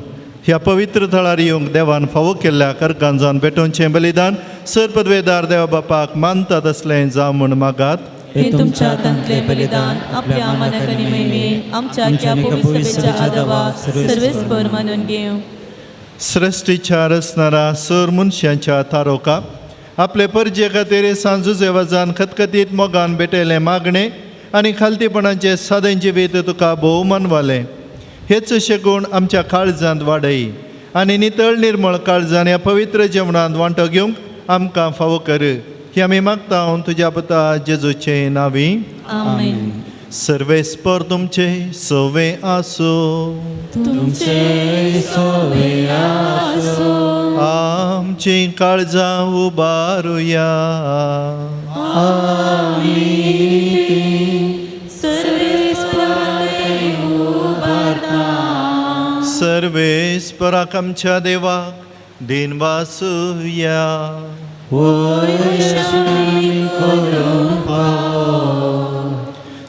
E: ह्या पवित्र थळार येवंक देवान फावो केल्ल्या कर्कान जावन भेटोवचें बलिदान सर पदवेदार देवा बापाक मानतात असलें जावं म्हूण मागात.
C: हे तुमच्या हातांतले बलिदान आपल्या मनाक आनी महिमे आमच्या ह्या पवित्र सभेच्या आदावाक सर्वेस्पर मानून घेवं.
E: सृश्टीच्या रचणारा सर मनशांच्या तारोका आपले परजे खातीर सांजुजे वजान खतखतीत मोगान भेटयलें मागणें आनी खालतीपणाचें सादें जिवीत तुका भोव मानवालें. हेच शेगूण आमच्या काळजांत वाडय आनी नितळ निर्मळ काळजान ह्या पवित्र जेवणांत वांटो घेवंक आमकां फावो कर. ही आमी मागता तुज्या पुता जेजूचे नांवी.
C: आमेन.
E: सर्वेस्पर तुमचे सवे आसूं.
C: तुमचे सोवे आसूं.
E: आमची काळजां उबारुया. सर्वेस्पराक आमच्या देवाक दिनवासुया.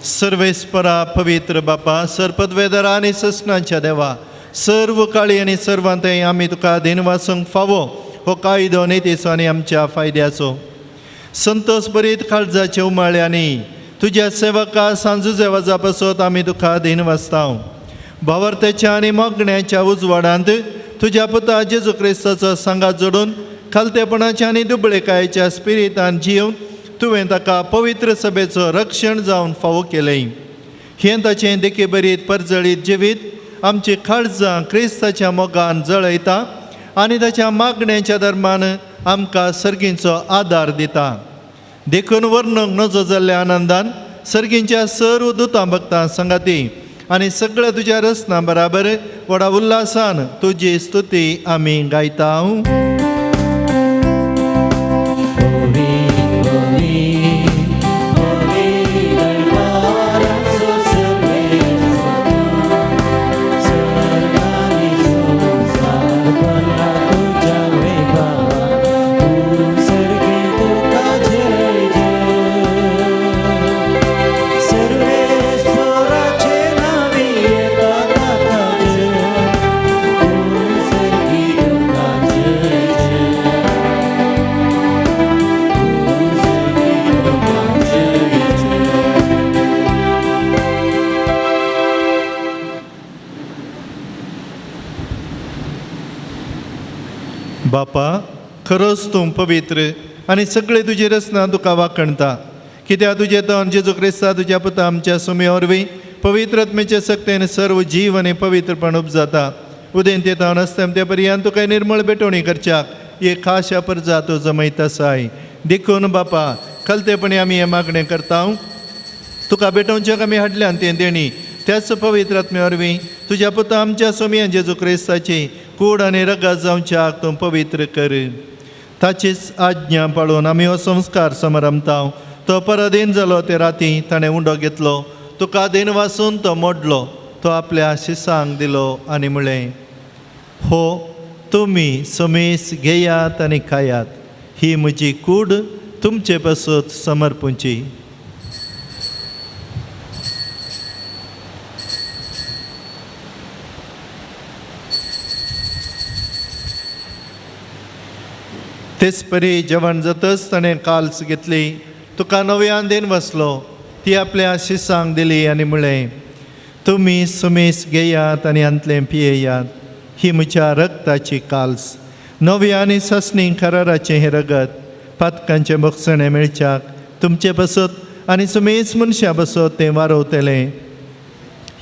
E: सर्वेस्परा पवित्र बापा, सरपदवेदरा आनी ससनाच्या देवा, सर्व काळी आनी सर्वांतय आमी तुका दिनवासूंक फावो हो कायदो नितीचो आनी आमच्या फायद्याचो. संतोष बरीत काळजाचे उमाळ्यांनी तुज्या सेवका सांजुजे वजा पासत आमी तुका दिनवासता. भावार्थेच्या आनी मागण्याच्या उजवाडांत तुज्या पुता जेजू क्रिस्ताचो सांगात जोडून खालतेपणाच्या आनी दुबळेकायेच्या स्पिरितान जिवन तुवें ताका पवित्र सभेचो रक्षण जावन फावो केलें. हें ताचें देखी बरीत परजळीत जिवीत आमची काळजां क्रिस्ताच्या मोगान जळयता आनी ताच्या मागण्याच्या धर्मान आमकां सर्गींचो आदार दिता. देखून वर्णूंक नजो जाल्ल्या आनंदान सर्गींच्या सर्व दुतां भक्तां सांगाती आनी सगळ्या तुज्या रचना बराबर व्हडा उल्हासान तुजी स्तुती आमी गायता. बापा, खरोच तूं पवित्र आनी सगळे तुजी रचना तुका वाखणता. कित्याक तुजें तण जेजू क्रिस्ता तुज्या पुता आमच्या सुमे वरवीं पवित्र आत्म्याचे सक्तेन सर्व जीव आनी पवित्रपण उपजाता. उदेंते तावन असते पर्यंत तुका निर्मळ भेटवणी करच्याक एक खाशा परजा तूं जमयत आसाय. देखून बापा खलतेपणी आमी हें मागणें करता. तुका भेटोवच्याक आमी हाडल्यान तें देणी त्याच पवित्र आत्म्या वरवीं तुज्या पुता आमच्या सोमया जेजू क्रिस्ताची कूड आनी रगात जावच्याक तूं पवित्र कर. ताचीच आज्ञा पाळून आमी हो संस्कार समारंभता. तो पराधीन जालो ते राती ताणें उंडो घेतलो, तुका दिन वासून तो मोडलो, तो आपल्या शिसांक दिलो आनी म्हळें, हो तुमी समेस घेयात आनी खायात, ही म्हजी कूड तुमचे पासत समर्पूंची. तेच परी जेवण जातच ताणें काल्स घेतली, तुका नव्यान then बसलो, ती आपल्या शिसांक दिली आनी म्हळें, तुमी सुमेस घेयात आनी हांतलें पियेयात, ही म्हज्या रक्ताची काल्स, नव्या आनी सासणी कराराचें हें रगत पातकांचें भोगसणें मेळच्याक तुमचे बसत आनी सुमेस मनशां बसत तें वारवतलें.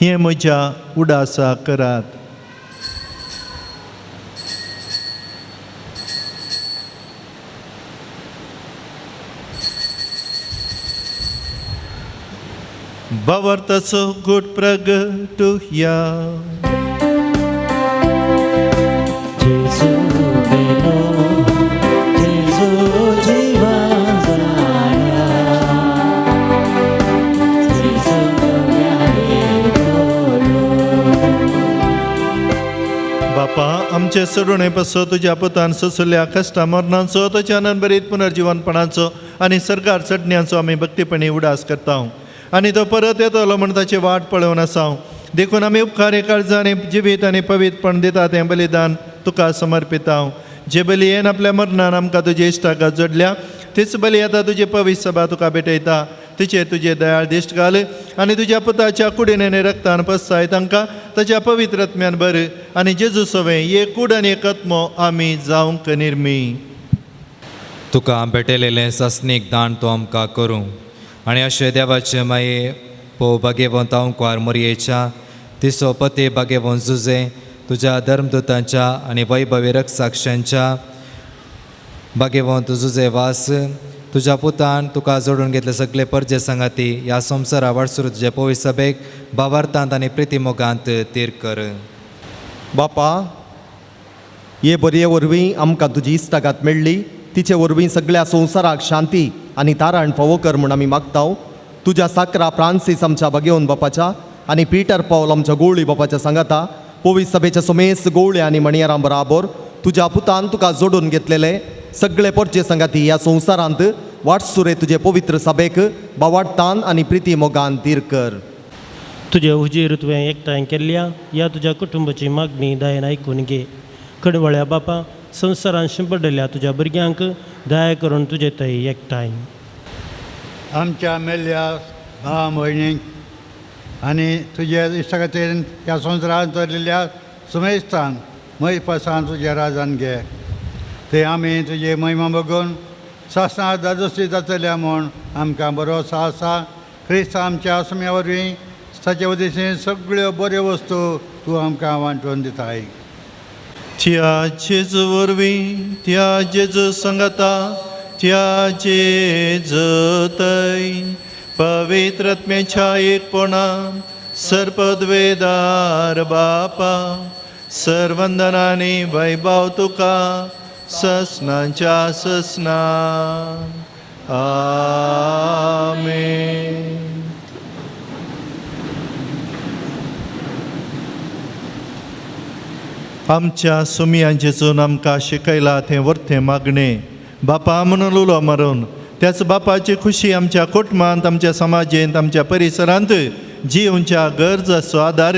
E: हें म्हज्या उडासा करात. भावार्थाचो गूट प्रगटुया.
A: जेजू मेलो, जेजू जिवन जाया, जेजू
E: बापा, आमचे सोडणे पासत तुज्या पुतान सोंसल्या कश्टा मरणाचो, ताच्या आनंद बरीत पुनर्जिवनपणाचो आनी सरकार चडण्यांचो आमी भक्तीपणी उडास करता आनी तो परत येतलो म्हूण ताची वाट पळोवन आसा. देखून आमी उपकारी काळजां आनी जिवीत आनी पवित्रपण दिता तें बलिदान तुका समर्पिता. जे बलियेन आपल्या मरणान आमकां तुजी इश्टागत जोडल्या तीच बली आतां तुजी पवित्र सभा तुका भेटयता. तिचेर तुजे दयाळ दिश्ट घाल आनी तुज्या पुताच्या कुडीन आनी रक्तान पसाय तांकां ताच्या पवित्र आत्म्यान बर आनी जेजू सवें एक कूड आनी एक आत्मो आमी जावंक निर्मी.
B: तुका भेटयलेलें सासणीक दान तूं आमकां करूं आनी अशें देवाचे माये पो भागेवंत अंकुवार मोरयेच्या तिसो पती भागेवंत जुजे तुज्या धर्मदूतांच्या आनी वैभवी रक्षाक्षांच्या भागेवंत जुजे वास तुज्या पुतान तुका जोडून घेतले सगळे परजे सांगाती ह्या संवसारा वाटसूर तुज्या पवित्र सभेक भावार्थांत आनी प्रितीमोगांत तीर कर.
D: बापा, हे बरये वरवीं आमकां तुजी इश्टागात मेळ्ळी, तिचे वरवीं सगळ्या संवसाराक शांती आनी तारण फावो कर म्हूण आमी मागता. तुज्या साकरा फ्रांसीस आमच्या भागेवन बापाच्या आनी पीटर पावल आमच्या गोवळी बापाच्या सांगाता पवित्र सभेच्या सोमेस गोवळे आनी मणयारां बराबर तुज्या पुतान तुका जोडून घेतलेले सगळे परचे सांगाती ह्या संवसारांत वाटसुरे तुजे पवित्र सभेक बावाडतान आनी प्रिती मोगान धीर कर.
G: तुजे हुजीर तुवें एकठांय केल्ल्या ह्या तुज्या कुटुंबाची मागणी दयेन आयकून घे. कडवळ्या बापा, संवसारान शिंपडलेल्या तुज्या भुरग्यांक दया करून तुजे थंय एकठांय.
H: आमच्या मेल्ल्या भाव भयणींक आनी तुज्या इश्टा खातीर ह्या संवसारांत चलिल्ल्या सुमेस्तान मयपासान तुज्या राजान घे. ते आमी तुजे महिमा बघून सासणा दादोसी जातल्या म्हूण आमकां बरो आसा. क्रिस्त आमच्या आसम्या वरवीं ताचे उद्देशीन सगळ्यो बऱ्यो वस्तू तूं आमकां वांटून दिताय.
E: त्या जेजू वरवीं, त्या जेजू संगता, त्या जेजूतय पवित्र आत्म्याच्या एकपणा सर्पद्वेदार बापा सर्वंदनानी वैभव तुका ससनांच्या ससना. आमेन. आमच्या सुमयां जेजून आमकां शिकयला तें वर्तें मागणें बापा म्हणून उलो मारून त्याच बापाची खुशी आमच्या कुटुंबांत, आमच्या समाजेंत, आमच्या परिसरांत जिवच्या गरजाचो आदार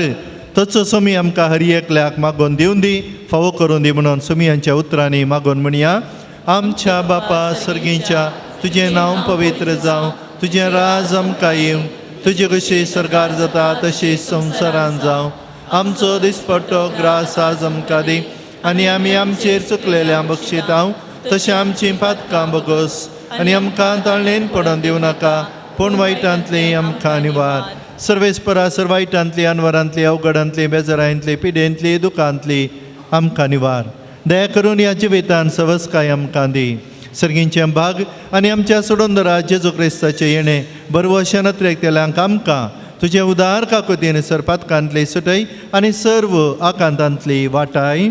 E: तोच सुमी आमकां हर एकल्याक मागोवन दिवन दी, फावो करून दी म्हणून सुमयांच्या उतरांनी मागोवन म्हणया. आमच्या बापा सर्गीच्या, तुजें नांव पवित्र जावं, तुजें राज आमकां येवं, तुजी कशी सरकार जाता तशी संवसारान जावं. आमचो दिसपट्टो ग्रास आज आमकां दी आनी आमी आमचेर चुकलेल्या बक्षितांव तशें आमचीं पातकां बगोस आनी आमकां ताळणेन पडोवन दिवं नाका, पूण वायटांतली आमकां निवार. सर्वेस्परा सर वायटांतली, अनवरांतली, अवघडांतली, बेजारांतली, पिडेंतली, दुखांतली आमकां निवार. दया करून ह्या जिवितान सवस्काय आमकां दी. सर्गींचें भाग आनी आमच्या सोडोंदरा जेजू क्रिस्ताचें येणें बरवशे नत्रेकतेल्यांक आमकां तुजे उदार काकुतीन सर पातकांतली सुटय आनी सर्व आकांतांतली वाटाय.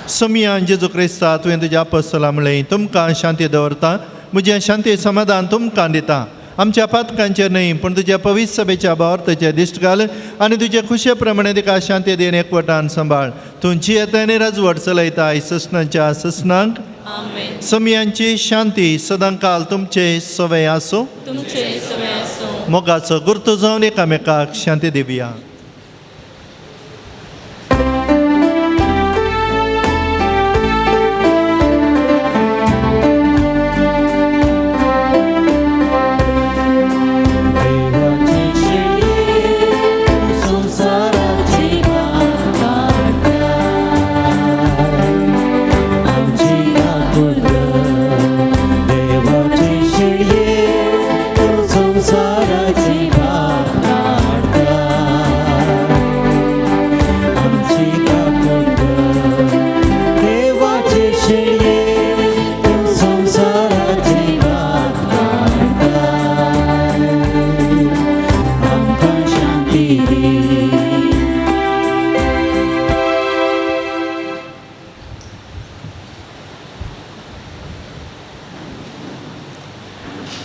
E: समियान जेजू क्रिस्ता तुवें तुज्या आपस्तला म्हणलें, तुमकां शांती दवरता, म्हजें शांती समाधान तुमकां दिता. आमच्या पातकांचेर न्हय पूण तुज्या पवित्र सभेच्या भावार्थाचेर दिश्ट घाल आनी तुजे खुशे प्रमाणे तिका शांती दिवन एकवटान सांबाळ. तूं जियेता आनी राजवट चलयता ससनाच्या ससनांक. समियांची शांती सदांकाल तुमचे सवय आसूं. मोगाचो गुर्तो जावन एकामेकाक शांती दिवया.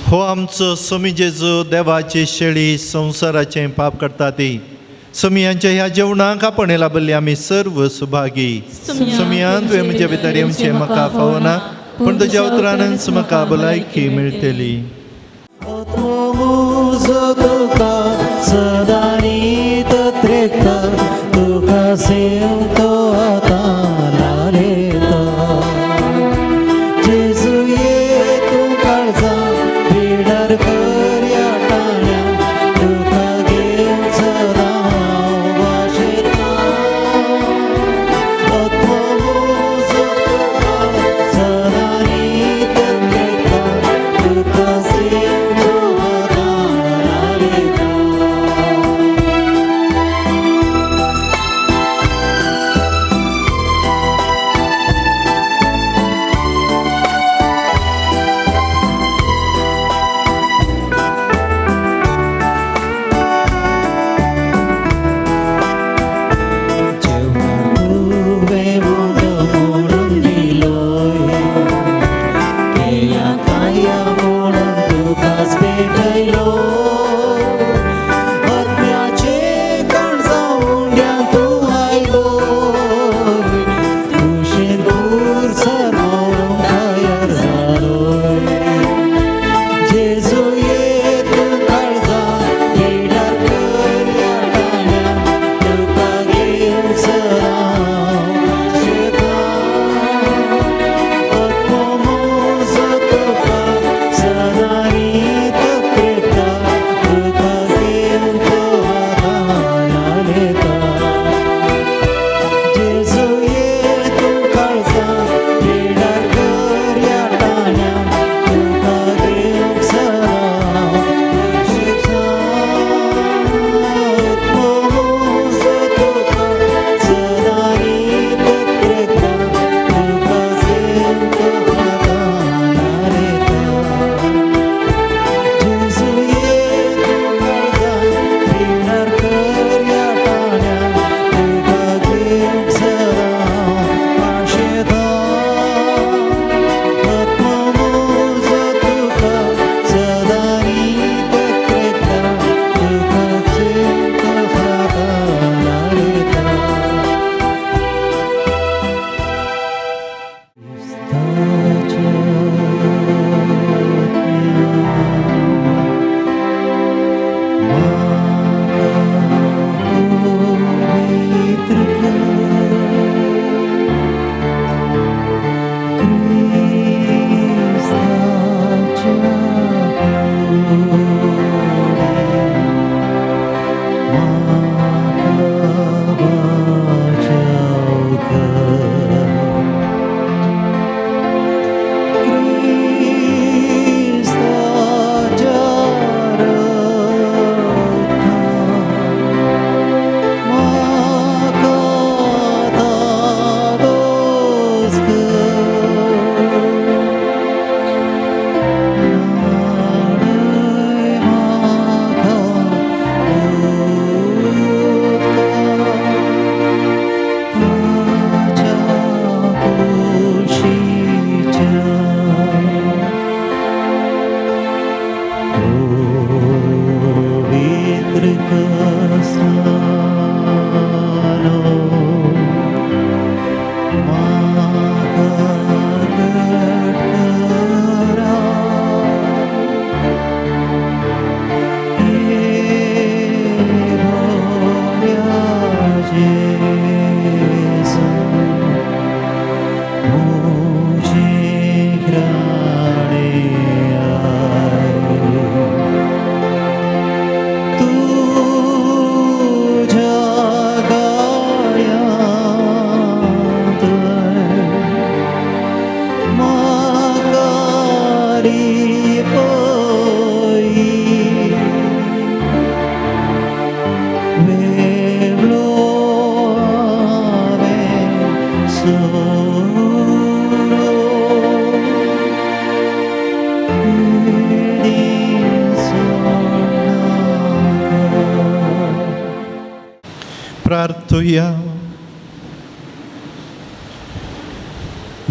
E: हो आमचो स्वामी जेजू देवाची शेळी संवसाराचें पाप करता ती सोमयांच्या ह्या जेवणाक आपण लाभल्ली आमी सर्व सुभागी. सोमयान तुवें म्हज्या भितर येवचें म्हाका फावना, पूण तुज्या उतरानच म्हाका भलायकी मेळटली.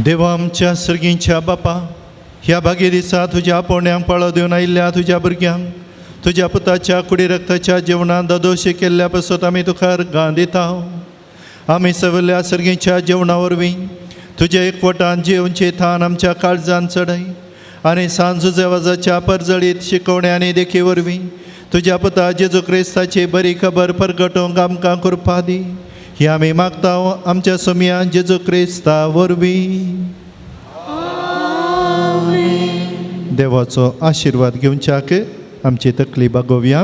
E: देवा आमच्या सर्गींच्या बापा, ह्या भाग्य दिसा तुज्या पोण्यांक पाळो दिवन आयिल्ल्या तुज्या भुरग्यांक तुज्या पुताच्या कुडी रक्ताच्या जेवणान दादोशी केल्ल्या पासत आमी तुका अर्गां दिता. आमी सगल्या सर्गीच्या जेवणा वरवीं तुज्या एकवटान जेवचे थान आमच्या काळजान चडय आनी सांज जेवाजाच्या परजळीत शिकवण्या आनी देखी वरवीं तुज्या पुता जेजू क्रिस्ताची बरी खबर परगटोवंक आमकां कृपा दी. ही आमी मागता आमच्या सोमया जेजू क्रिस्ता वरवीं. देवाचो आशिर्वाद घेवच्याक आमची तकली बागोवया.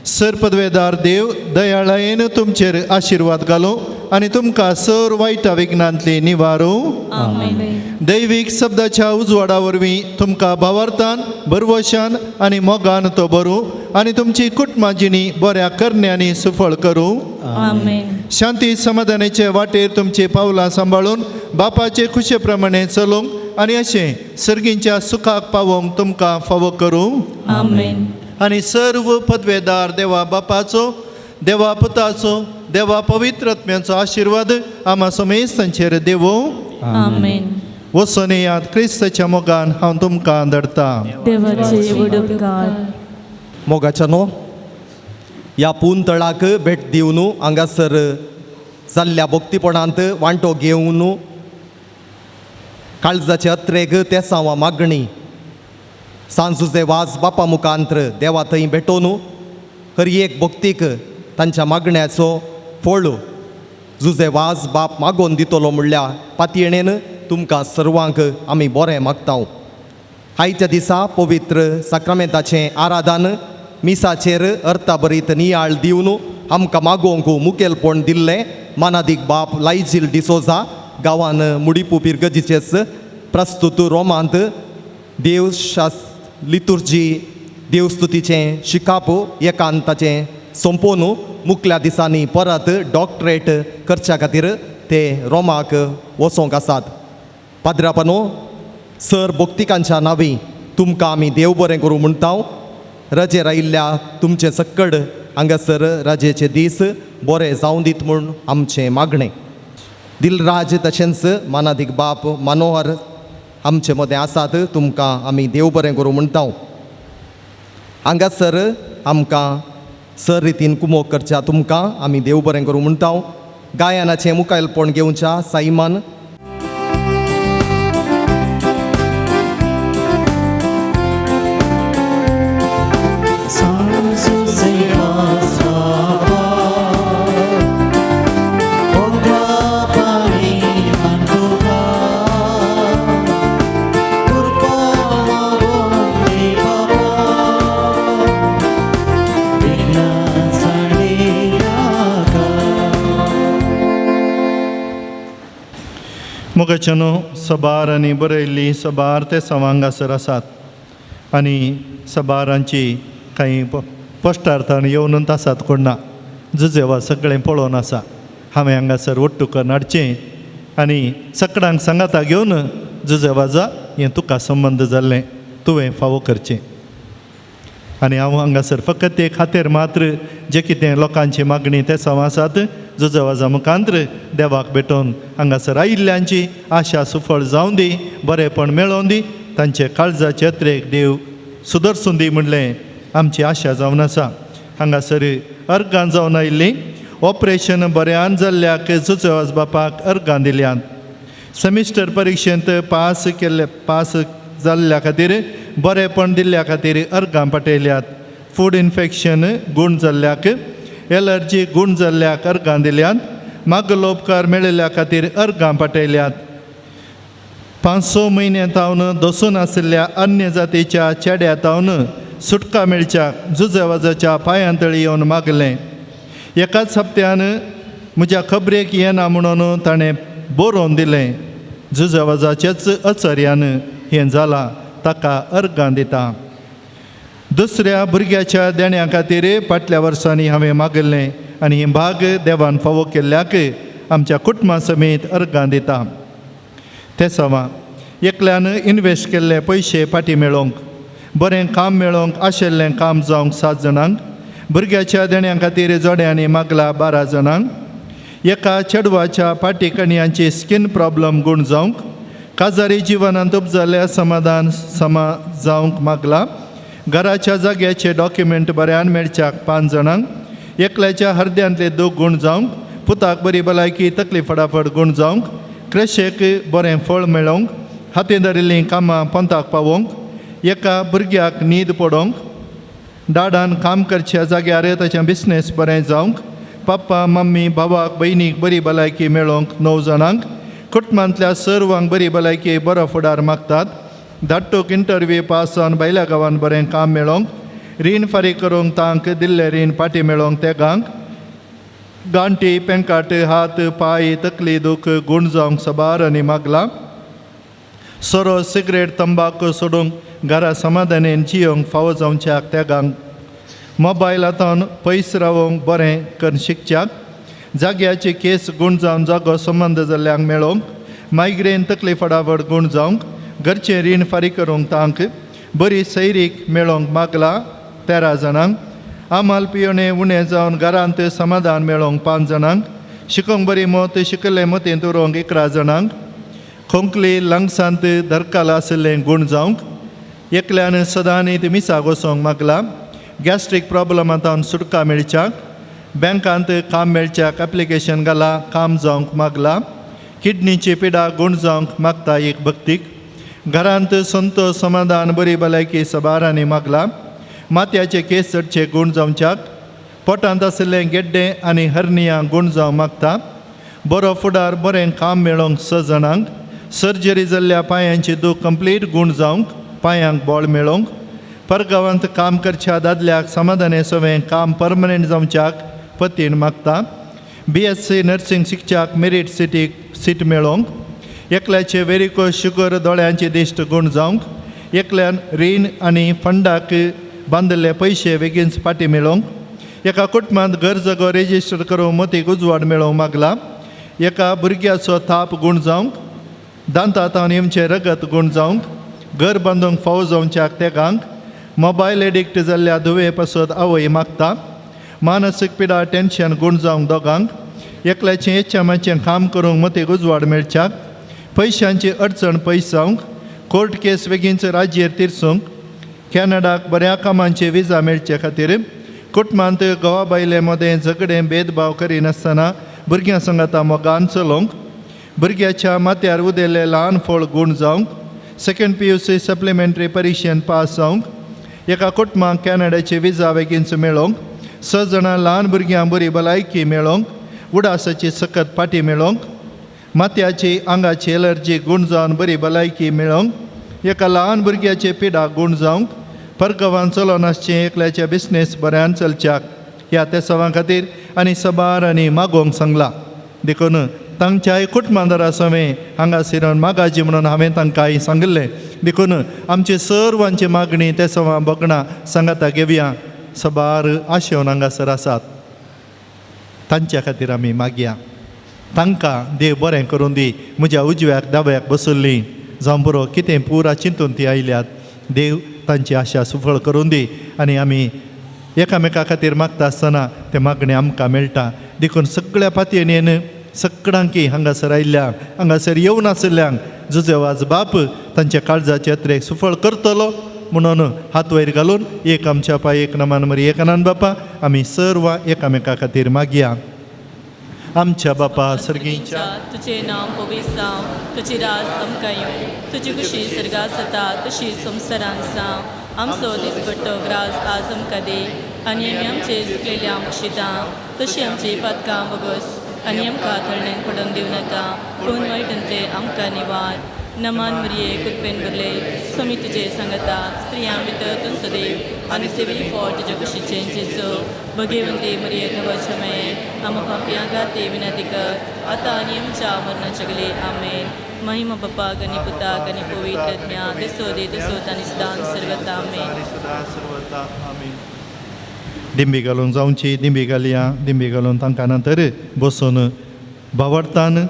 E: सर पदवेदार देव दयाळायेन तुमचेर आशिर्वाद घालूं आनी तुमकां सर वायटा विघ्नांतली निवारूं. दैवीक शब्दाच्या उजवाडा वरवीं तुमकां भावार्थान भरवशान आनी मोगान तो भरूं आनी तुमची कुटुंबा जिणी बऱ्या करण्यांनी सुफळ करूं. शांती समाधानाचे वाटेर तुमची पावलां सांबाळून बापाचे खुशे प्रमाणे चलूंक आनी अशें सर्गींच्या सुखाक पावोवंक तुमकां फावो करूं. आनी सर्व पदवेदार देवा बापाचो, देवा पुताचो, देवा पवित्र आत्म्याचो आशिर्वाद आमा समेस्तांचेर देवो. वचून येयात क्रिस्ताच्या मोगान हांव तुमकां धाडटा.
D: मोगाच्या न्हू ह्या पून तळाक भेट दिवन हांगासर जाल्ल्या भक्तीपणांत वांटो घेवन काळजाचे अत्रेग तेसांवा मागणी सांजुजे वाज बापा मुखांत्र देवा थंय भेटोवन हर एक भक्तीक तांच्या मागण्याचो फळ जुजे वाज बाप मागोवन दितलो म्हणल्या पातयेणेन तुमकां सर्वांक आमी बरें मागता. आयच्या दिसा पवित्र साक्रामेंताचें आराधन मिसाचेर अर्थाभरीत नियाळ दिवन आमकां मागोवंक मुखेलपण दिल्लें मानादीक बाप लायजील डिसोजा गांवान मुडीपू पिरगजीचेच प्रस्तुत रोमांत देवशास लितुर्जी देवस्तुतीचें शिकाप एकांताचें सोंपोवन मुखल्या दिसांनी परत डॉक्टरेट करच्या खातीर ते रोमाक वचोंक आसात. पाद्रापानो सर भक्तिकांच्या नांवी तुमकां आमी देव बरें करूं म्हणटा. रजेर आयिल्ल्या तुमचें सक्कड हांगासर रजेचे दीस बरे जावं दीत म्हूण आमचें मागणें. दिलराज तशेंच मानादीक बाप मनोहर आमचे मदें आसात, तुमकां आमी देव बरें करूं म्हणटा. हांगासर आमकां सर रितीन कुमोक करच्या तुमकां आमी देव बरें करूं म्हणटा. गायनाचें मुखायलपण घेवच्या साईमान
E: मोगाच्यानो सबार आनी बरयल्ली सबार ते सवांगासर आसात आनी सबारांची कांय पोस्टार्थान येवन आसात कोण ना जुजेवा सगळें पळोवन आसा. हांवें हांगासर ओट्टू करून हाडचें आनी सकडांक सांगाता घेवन जुजेवाजा हें तुका संबंद जाल्लें तुवें फावो करचें. आनी हांव हांगासर फकत ते खातीर मात्र जे कितें लोकांची मागणी ते सवां आसात जुजेवाजा मुखांत्र देवाक भेटोवन हांगासर आयिल्ल्यांची आशा सुफळ जावं दी, बरेंपण मेळोवन दी, तांचे काळजाचे अत्रेक देव सुदरसून दी म्हणलें आमची आशा जावन आसा. हांगासर अर्गां जावन आयिल्लीं ऑपरेशन बऱ्यान जाल्ल्याक जुजेवाज बापाक अर्गां दिल्यांत. सेमिस्टर परिक्षेंत पास केल्ले पास जाल्ल्या खातीर बरेंपण दिल्ल्या खातीर अर्गां पाटयल्यात. फूड इन्फेक्शन गूण जाल्ल्याक एलर्जी गूण जाल्ल्याक अर्गां दिल्यांत. मागलो उपकार मेळिल्ल्या खातीर अर्गां पाटयल्यात. 5-6 म्हयन्यां तावन दसून आशिल्ल्या अन्य जातीच्या चेड्या तावन सुटका मेळच्या जुजेवाजाच्या पांयांतळी येवन मागलें. एकाच हप्त्यान म्हज्या खबरेक येना म्हणून ताणें बरोवन दिलें. जुजेवाजाच्याच अचर्यान हें जालां, ताका अर्गां दिता. दुसऱ्या भुरग्याच्या देण्या खातीर फाटल्या वर्सांनी हांवें मागिल्लें आनी हें भाग देवान फावो केल्ल्याक आमच्या कुटुंबा समेत अर्गां दिता. ते सवा एकल्यान इनवेस्ट केल्ले पयशे फाटीं मेळोवंक, बरें काम मेळोवंक आशिल्लें काम जावंक 7 जाणांक, भुरग्याच्या देण्या खातीर जोड्यांनी मागला 12 जाणांक, एका चेडवाच्या फाटी कणयांची स्कीन प्रॉब्लम गूण जावंक, काजारी जिवनांत उपजाल्ल्या समाधान समा जावंक मागला, घराच्या जाग्याचे डॉक्युमेंट बऱ्यान मेळच्याक 5 जाणांक एकल्याच्या हरद्यांतले दूख गूण जावंक पुताक बरी भलायकी तकली फटाफट गूण जावंक क्रशेक बरें फळ मेळोवंक हातीन धरिल्लीं कामां पंथाक पावोवंक एका भुरग्याक न्हीद पडोवंक डाडान काम करच्या जाग्यार ताचें बिजनेस बरें जावंक पप्पा मम्मी भावाक भयणीक बरी भलायकी मेळोवंक 9 जाणांक कुटुंबांतल्या सर्वांक बरी भलायकी बरो फुडार मागतात धाडटूक इंटरव्यू पास जावन भायल्या गांवान बरें काम मेळोवंक रीण फारीक करूंक तांक दिल्लें रीण फाटीं मेळोवंक तेगांक गांठी पेंकाट हात पांय तकली दूख गूण जावंक सबार आनी मागलां सोरो सिगरेट तंबाकू सोडूंक घरा समाधानेन जियोंक फावो जावच्याक तेगांक मोबायलांतून पयस रावोंक बरें करून शिकच्याक जाग्याची केस गूण जावन जागो संबंद जाल्ल्यांक मेळोवंक मायग्रेन तकली फटाफट गूण जावंक घरचें रीण फारीक करूंक तांक बरी सैरीक मेळोवंक मागलां 13 जाणांक आमाल पियोणे उणें जावन घरांत समाधान मेळोवंक 5 जाणांक शिकोंक बरी मत शिकल्ले मतींत उरोवंक 11 जाणांक खोंकली लंग्सांत धरकाल आशिल्लें गूण जावंक एकल्यान सदांनी ती मिसाक वचोंक मागलां गॅस्ट्रीक प्रॉब्लमांत सुटका मेळच्याक बँकांत काम मेळच्याक एप्लिकेशन घालां काम जावंक मागलां किडनीची पिडा गूण जावंक मागता एक भक्तीक घरांत संतोष समाधान बरी भलायकी सबारांनी मागलां माथ्याचे केस चडचे गूण जावच्याक पोटांत आशिल्लें गेड्डे आनी हरनिया गूण जावंक मागता बरो फुडार बरें काम मेळोवंक 6 जाणांक सर्जरी जाल्ल्या पांयांची दूख कंप्लीट गूण जावंक पांयांक बळ मेळोवंक परगांवांत काम करच्या दादल्याक समाधाने सवें काम परमनंट जावच्याक पतीन मागता BSc nursing शिकच्याक मेरीट सिटीक सीट मेळोवंक एकल्याचे वेरिको शुगर दोळ्यांची दिश्ट गूण जावंक एकल्यान रीण आनी फंडाक बांदिल्ले पयशे बेगीन फाटीं मेळोवंक एका कुटुंबांत घर जागो रेजिस्टर करूंक मतीक उजवाड मेळोवंक मागला एका भुरग्याचो ताप गूण जावंक दांतांत येवचें रगत गूण जावंक घर बांदूंक फावो जावच्याक तेगांक मोबायल एडिक्ट जाल्ल्या धुवे पासत आवय मागता मानसीक पिडा टेन्शन गूण जावंक दोगांक एकल्याचें एचएमाचें काम करूंक मतीक उजवाड मेळच्याक पयशांची अडचण पयस जावंक कोर्ट केस बेगीनच राज्येर तिरसूंक कॅनडाक बऱ्या कामांची विजा मेळचे खातीर कुटुंबांत घोवा बायले मदें झगडें भेदभाव करिनासतना भुरग्यां सांगाता मोगान चलोवंक भुरग्याच्या माथ्यार उदेल्लें ल्हान फळ गूण जावंक सेकंड PUC supplementary परिक्षेन पास जावंक एका कुटुंबाक कॅनडाची विजा बेगीनच मेळोवंक 6 जाणां ल्हान भुरग्यांक बरी भलायकी मेळोवंक उडासाची सकत फाटीं मेळोवंक माथ्याची आंगाची एलर्जी गूण जावन बरी भलायकी मेळोवंक एका ल्हान भुरग्याचे पिडा गूण जावंक परगांवान चलोन आसचें एकल्याच्या बिजनेस बऱ्यान चलच्याक ह्या तेसांवां खातीर आनी सबार आनी मागोवंक सांगलां देखून तांच्याय कुटुंबादारा सवें हांगा सिरोन मागाची म्हणून हांवें तांकां सांगिल्लें देखून आमची सर्वांची मागणी ते सवां बगणां सांगाता घेवया सबार आशेवन हांगासर आसात तांच्या खातीर आमी मागया तांकां देव बरें करून दी म्हज्या उजव्याक दाव्याक बसल्लीं जावं बरो कितें पुरा चिंतून ती आयल्यात देव तांची आशा सुफळ करून दी आनी आमी एकामेका खातीर मागता आसतना तें मागणें आमकां मेळटा देखून सगळ्या पातयेन सगळ्यांकी हांगासर आयिल्ल्यांक हांगासर येवन आशिल्ल्यांक जुजेवाज बाप तांच्या काळजाचे यात्रेक सुफळ करतलो म्हणून हात वयर घालून एक आमच्या पाय एक नमान मरी एक अनान बापा आमी सर्व एकामेका खातीर मागया. आमच्या बापा सर्गीच्या
C: तुझे नांव पवित्र जावं, तुजी राज आमकां येवं, तुजी खुशी सर्गात जाता तशी संवसारांत जावं. आमचो दिसपट्टो ग्रास आज आमकां दी आनी आमी आमचे चुकलेल्या मुक्षितां तशी आमची पातकां बगस आनी आमकां थळण्यान पडून दिवं नाका पूण वायटांतले आमकां निवार. नमान मरिये कृपेन भरले स्वामी तुजे सांगता स्त्रियां भितर तूं सदैव आनी सेवी फळ तुज्या कुशीचें जेजू. भगेवंती मरिये देवाच्या माये आमकां पापयां खातीर विनंती कर आतां आनी आमच्या मरणाच्या घडये. आमेन. महिमा बापाक आनी पुताक आनी पवित्र आत्म्या दिसो दे दिसो आनी सदां सर्वता. आमेन.
E: दिंबी घालून जावची दिंबी घालया दिंबी घालून तांकां नंतर बसून बावडतान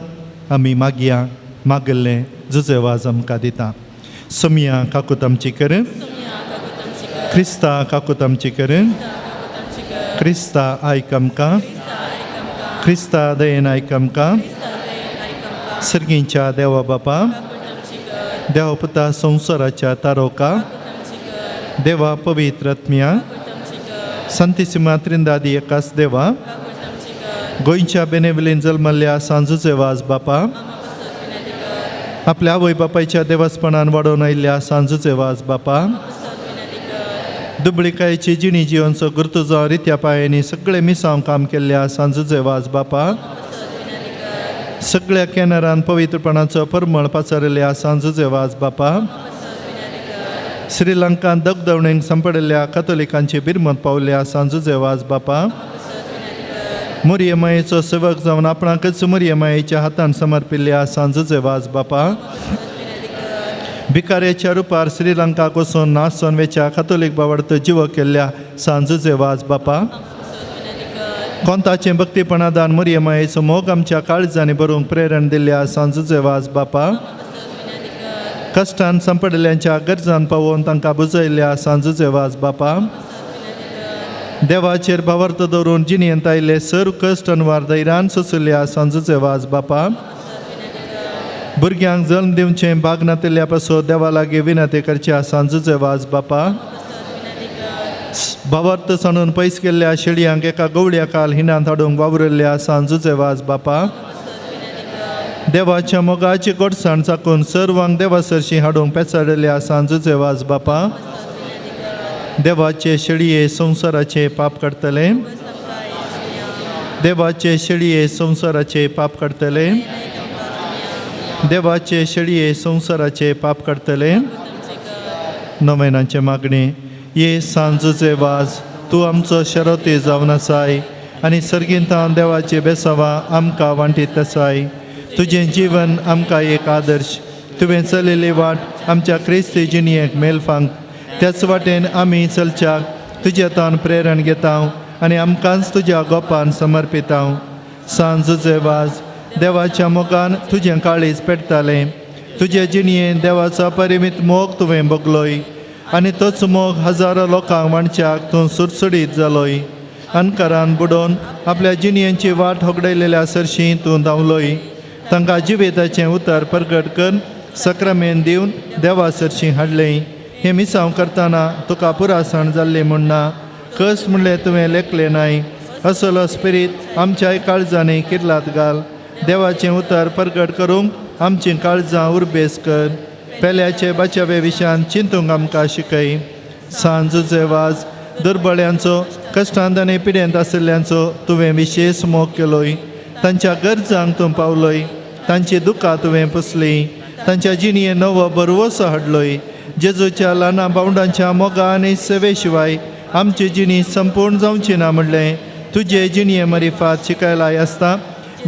E: आमी मागया मागल्लें जुजेवाज आमकां दिता. सोमया काकूत आमची कर, क्रिस्ता काकूत आमची कर, क्रिस्ता आयक आमकां, क्रिस्ता दयेन आयक आमकां. सर्गींच्या देवा बापा, देवा पुता संवसाराच्या तारोका, देवा पवित्र आत्म्या, संतीसिमा त्रिंदादी एकाच देवा, गोंयच्या बेनेवलीन जल्मल्ल्या सांजूचे वाज बापा, आपल्या आवय बापायच्या देवासपणान वाडोवन आयिल्ल्या सांजूचे वाज बापा, दुबळिकायेची जिणी जिवनचो गुर्तू जावन रित्या पांयांनी सगळे मिसांव काम केल्ल्या सांजूचे वाज बापा, सगळ्या कॅनरान पवित्रपणाचो परमळ पाचारिल्ल्या सांजूचे वाज बापा, श्रीलंकान दगदवणेक सांपडिल्ल्या कथोलिकांची बिरमत पावल्या सांजूचे वाज बापा, मुरये मायेचो सेवक जावन आपणाकच मुरये मायेच्या हातान समर्पिल्ल्या सांजूचे वाज बापा, भिकाऱ्याच्या रुपार श्रीलंकाक वचून नाचोन वेच्या कथोलीक बावडत जिवो केल्ल्या सांजूचे वाज बापा, कोंताचें भक्तीपणादान मुरये मायेचो मोग आमच्या काळजांनी बरोवंक प्रेरण दिल्ल्या सांजूचे वाज बापा, कश्टान सांपडिल्ल्यांच्या गरजान पावोवन तांकां बुजयल्ल्या सांजूचे वाज बापा, देवाचेर भावार्थ दवरून जिणेंत आयिल्ले सर्व कश्ट अनवार धैर्यान सोंशिल्ल्या सांजूचे वाज बापा, भुरग्यांक जल्म दिवचें भाग नातिल्ल्या पासून देवा लागीं विनंती करच्या सांजूचे वाज बापा, भावार्थ सांडून पयस केल्ल्या शेळयांक एका गवळ्या काल हिणांत हाडूंक वावुरिल्ल्या सांजूचे वाज बापा, देवाच्या मोगाची गोडसाण चाकून सर्वांक देवा सरशी हाडूंक पेचाडिल्ल्या सांजूचे वाज बापा, देवाचे शेळये संवसाराचे पाप काडटले, देवाचे शेळये संवसाराचे पाप काडटले, देवाचे शेळये संवसाराचे पाप काडटले. नवेनाचे मागणे. ये सांजूचे वाज, तूं आमचो शरती जावन आसाय आनी सर्गींतान देवाचे बेसावा आमकां वांटीत आसाय. तुजें जीवन आमकां एक आदर्श, तुवें चलयल्ली वाट आमच्या क्रिस्ती जिणयेक मेलफांक, त्याच वाटेन आमी चलच्याक तुज्या तान प्रेरण घेता आनी आमकांच तुज्या गोपान समर्पिता. सांजूचे वाज, देवाच्या मोगान तुजें काळीज पेटतालें, तुजे जिणयेन देवाचो परिमीत मोग तुवें भोगलोय आनी तोच मोग हजारो लोकांक वांटच्याक तूं सुडसुडीत जालोय. अनकारान बुडोवन आपल्या जिणयेची वाट होगडयलेल्या सरशी तूं धांवलोय, तांकां जिविताचें उतर परगट करून सक्रामेन दिवन देवा सरशी हाडलें. हें मिसांव करतना तुका पुरासण जाल्लें म्हूण ना, कस म्हणलें तुवें लेखलें नाय. असलो स्पिरीत आमच्याय काळजांनी किर्लात घाल, देवाचें उतर परगट करूंक आमचीं काळजां उर्बेस कर. पेल्याचे बचावे विशयान चिंतूंक आमकां शिकय. सांजूचे वाज, दुर्बळ्यांचो कश्टांत आनी पिडेंत आशिल्ल्यांचो तुवें विशेश मोग केलोय, तांच्या गरजांक तूं पावलोय, तांची दुकां तुवें पुसली, तांच्या जिणये नवो बरवसो हाडलोय. जेजूच्या ल्हाना भावंडांच्या मोगा आनी सेवे शिवाय आमची जिणी संपूर्ण जावची ना म्हणलें तुजे जिणये मरिफात शिकयलाय आसता.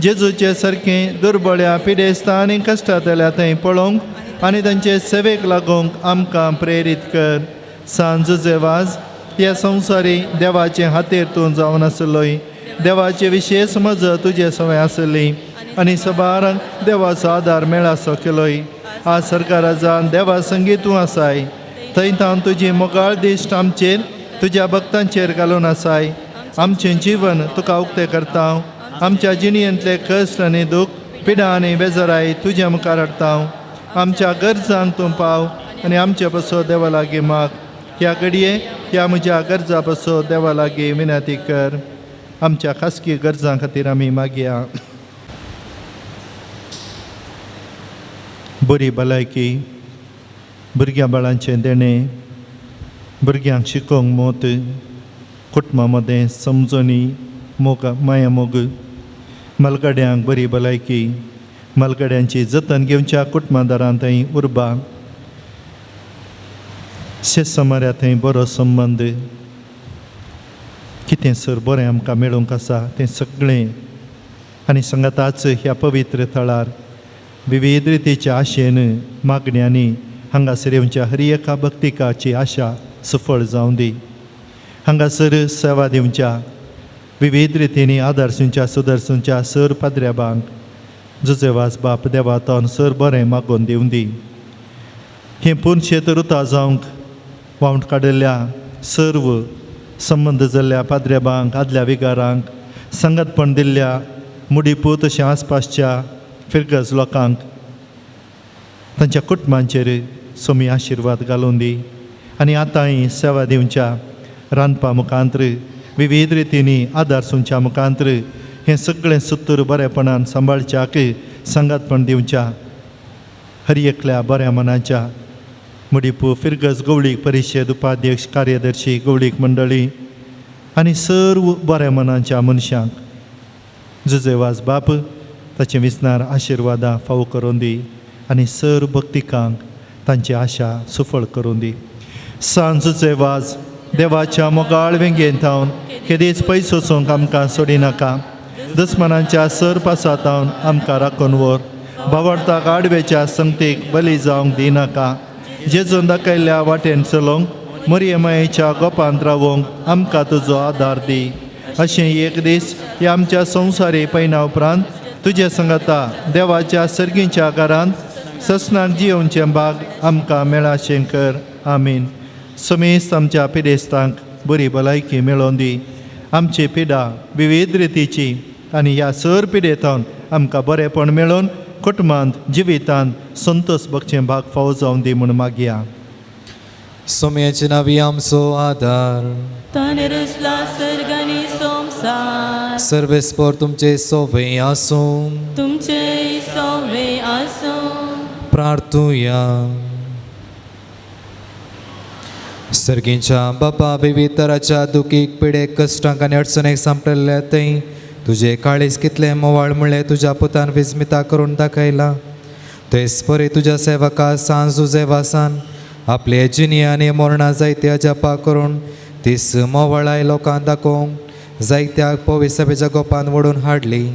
E: जेजूचे सारकें दुर्बळ्या पिडेस्ता आनी कश्टांतल्या थंय पळोवंक आनी तांचे सेवेक लागूंक आमकां प्रेरीत कर. सांजूचे वाज, ह्या संवसारी देवाचे हातेर तूं जावन आसलोय, देवाचे विशेश मजत तुजे सवय आसली आनी सबारांक देवाचो आदार मेळासो केलोय. आज सरकारा जावन देवा संगी तूं आसाय, थंय थावन तुजी मोगाळ दिश्ट आमचेर तुज्या भक्तांचेर घालून आसाय. आमचें जीवन तुका उक्तें करता, आमच्या जिणयेंतले कश्ट आनी दूख पिडा आनी बेजाराय तुज्या मुखार हाडटा. आमच्या गरजांक तूं पाव आनी आमचे पासो देवा लागीं माग. ह्या घडये ह्या म्हज्या गरजा पासो देवा लागीं विनंती कर. आमच्या खासगी गरजां खातीर आमी मागया. बरी भलायकी, भुरग्यां बाळांचें देणें, भुरग्यांक शिकोवंक मोत, कुटुंबा मदें समजणी, मोग, माया मोग, मालगाड्यांक बरी भलायकी, मालगाड्यांची जतन घेवच्या कुटुंबादारां थंय उर्बा, शेत थंय बरो संबंद, कितें सर बरें आमकां मेळूंक आसा तें सगळें आनी सांगाताच ह्या पवित्र थळार विविध रितीच्या आशेन मागण्यांनी हांगासर येवच्या हर एका भक्तिकाची आशा सफळ जावं दी. हांगासर सेवा दिवच्या विविध रितींनी आदार सुंच्या सुदरसुंच्या सर पाद्र्याबांक जुजेवास बाप देवातोन सर बरें मागोवन दिवं दी. हें पुनशेत रुता जावंक वावंट काडिल्ल्या सर्व संबंद जाल्ल्या पाद्र्याबांक आदल्या विगारांक संगतपण दिल्ल्या मुडीपूत तशें आसपासच्या फिरगज लोकांक तांच्या कुटुंबांचेर सोमी आशिर्वाद घालून दी आनी आतांय सेवा दिवच्या रांदपा मुखांत्र विविध रितींनी आदार सुंच्या मुखांत्र हें सगळें सुत्तूर बरेपणान सांबाळच्याक सांगातपण दिवच्या हर एकल्या बऱ्या मनाच्या मुडीपू फिरगज गवळीक परिशद उपाध्यक्ष कार्यदर्शी गवळीक मंडळी आनी सर्व बऱ्या मनाच्या मनशांक जुजेवाज बाप ताचे विसनार आशिर्वादां फावो करून दी आनी सर्व भक्तिकांक तांची आशा सुफळ करून दी. सांज जुजेवाज देवाच्या मोगाळ वेंगेंत थावन केदीच पयस वचूंक आमकां सोडिनाका. दुस्मनांच्या सर पासातावन आमकां राखून व्हर. बावडताक आडवेच्या संगतीक बली जावंक दिनाका. जेजून दाखयल्ल्या वाटेन चलोवंक मरियमायेच्या गोपांत रावोंक आमकां तुजो आदार दी. अशें एक दीस ह्या आमच्या संवसारी पयना उपरांत तुजे संगता देवाच्या सर्गीच्या घरांत ससनाक जियोवचें भाग आमकां मेळाशें कर. आमीन. समेस्त आमच्या पिडेस्तांक बरी भलायकी मेळोवन दी. आमची पिडा विविध रितीची आनी ह्या सर पिडेतावन आमकां बरेंपण मेळोवन कुटुंबांत जिवितांत संतोष भोगचें भाग फावो जावन दी म्हूण मागया.
B: सोम्याचे नावी आमचो आदार.
C: ताणें रचला सर्ग आनी संवसार.
B: सर्वेस्पर तुमचे सोवे आसूं.
C: तुमचे सोवे आसूं.
B: प्रार्थुया. सर्गींच्या बापा विविध तराच्या दुखीक पिडेक कश्टांक आनी अडचणेक सांपडल्या थंय तुजें काळीज कितलें मोवाळ म्हणलें तुज्या पुतान विस्मिता करून दाखयलां. तेच परी तुज्या सेवका सांज जुजेवासान आपले जिनी आनी मरणां जायत्या जपा करून तीस मोवाळाय लोकांक दाखोवंक जायत्या पविसभेच्या गोपान ओडून हाडली.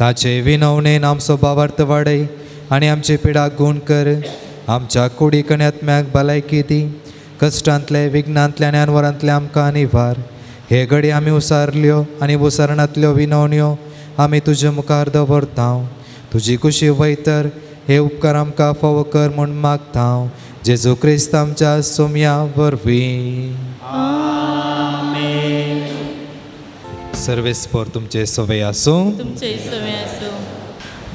B: ताचे विनवणेन आमचो भावार्थ वाडय आनी आमचे पिडाक गूण कर. आमच्या कुडीक आनी आत्म्याक भलायकी दी. कश्टांतले विघ्नांतले आनी अनवरांतले आमकां निवार. हे घडी आमी उसारल्यो आनी उसारणांतल्यो विनवण्यो आमी तुजे मुखार दवरता. तुजी कुशी वयतर हे उपकार आमकां फावो कर म्हूण मागता. जेजू क्रिस्त आमच्या सोम्या वरवीं. सर्वेस्पर तुमचे सवे आसूं.
C: तुमचे सवे आसूं.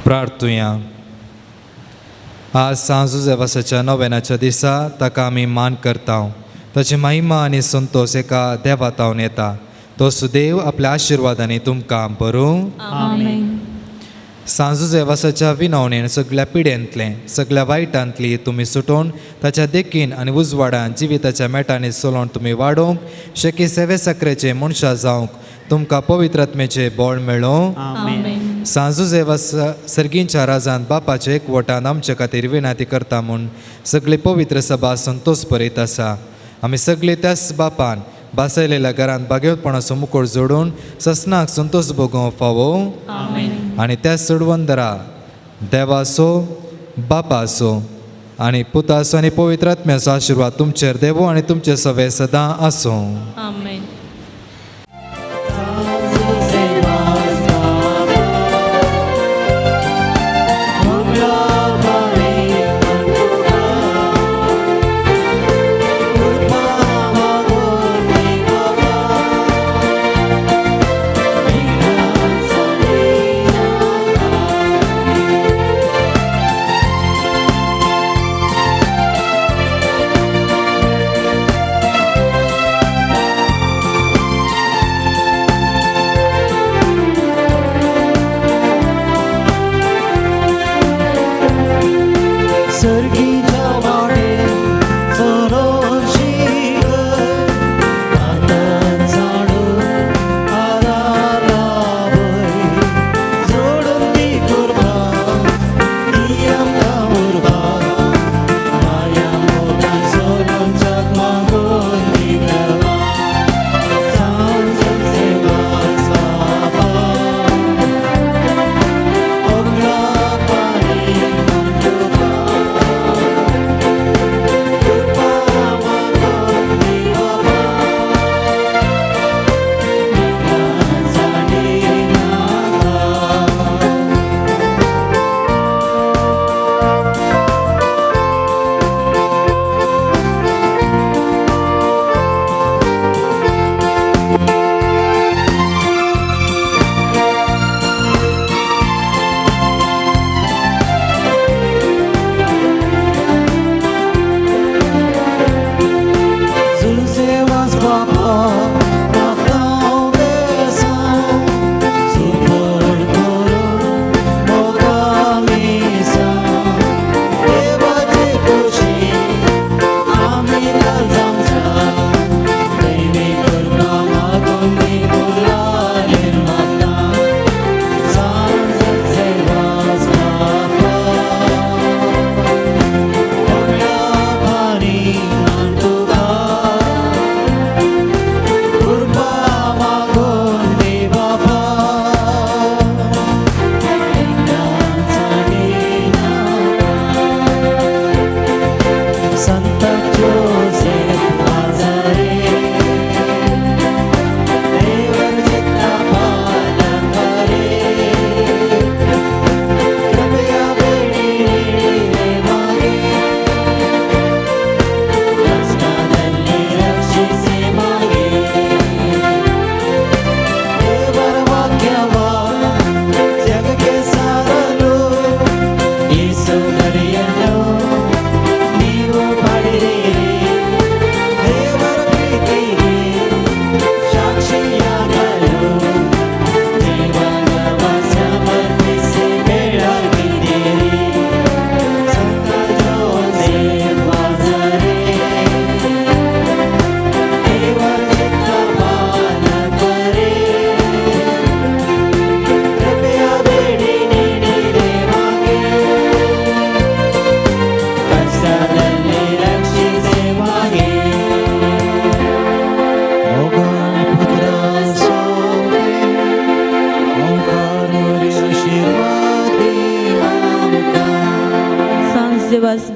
B: प्रार्थुया. आज सांज जुजेवासाच्या नोवेनाच्या दिसा ताका आमी मान करता. ताची महिमा आनी संतोष एका देवा तावन येता. तो सुदेव आपल्या आशिर्वादांनी तुमकां बरूं.
C: आमेन.
B: सांज जुजेवासाच्या विनवणेन सगळ्या पिडेंतलें सगळ्या वायटांतली तुमी सुटोवन ताच्या देखीन आनी उजवाडान जिविताच्या मेटांनी चलोवन तुमी वाडोवंक शेकी सेवे साकरेचे मनशां जावंक तुमकां पवित्र आत्म्याचें बळ मेळों.
C: आमेन.
B: सांज जुजेवास सर्गींच्या राजान बापाचे एकवटान आमचे खातीर विनंती करता म्हूण सगळी पवित्र सभा संतोष बरयत आसा. आमी सगळे त्याच बापान बासयलेल्या घरांत बागेवपणाचो मुकोड जोडून ससनाक संतोष भोगोवंक फावो. आनी त्या सोडवंदरा देवाचो बापाचो आनी पुताचो आनी पवित्र आत्म्याचो आशिर्वाद तुमचेर देवो आनी तुमचे सवे सदां आसूं.
C: आमेन.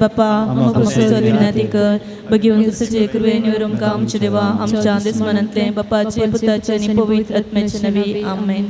C: बापा आमकां सद विनंती कर बगीवन क्रिस्ताचे कृपेन वर आमकां आमच्या देवा आमच्या दुस्मनांतलें बापाचे पुताचे आनी पवित्र आत्म्याचे नवी. आमेन.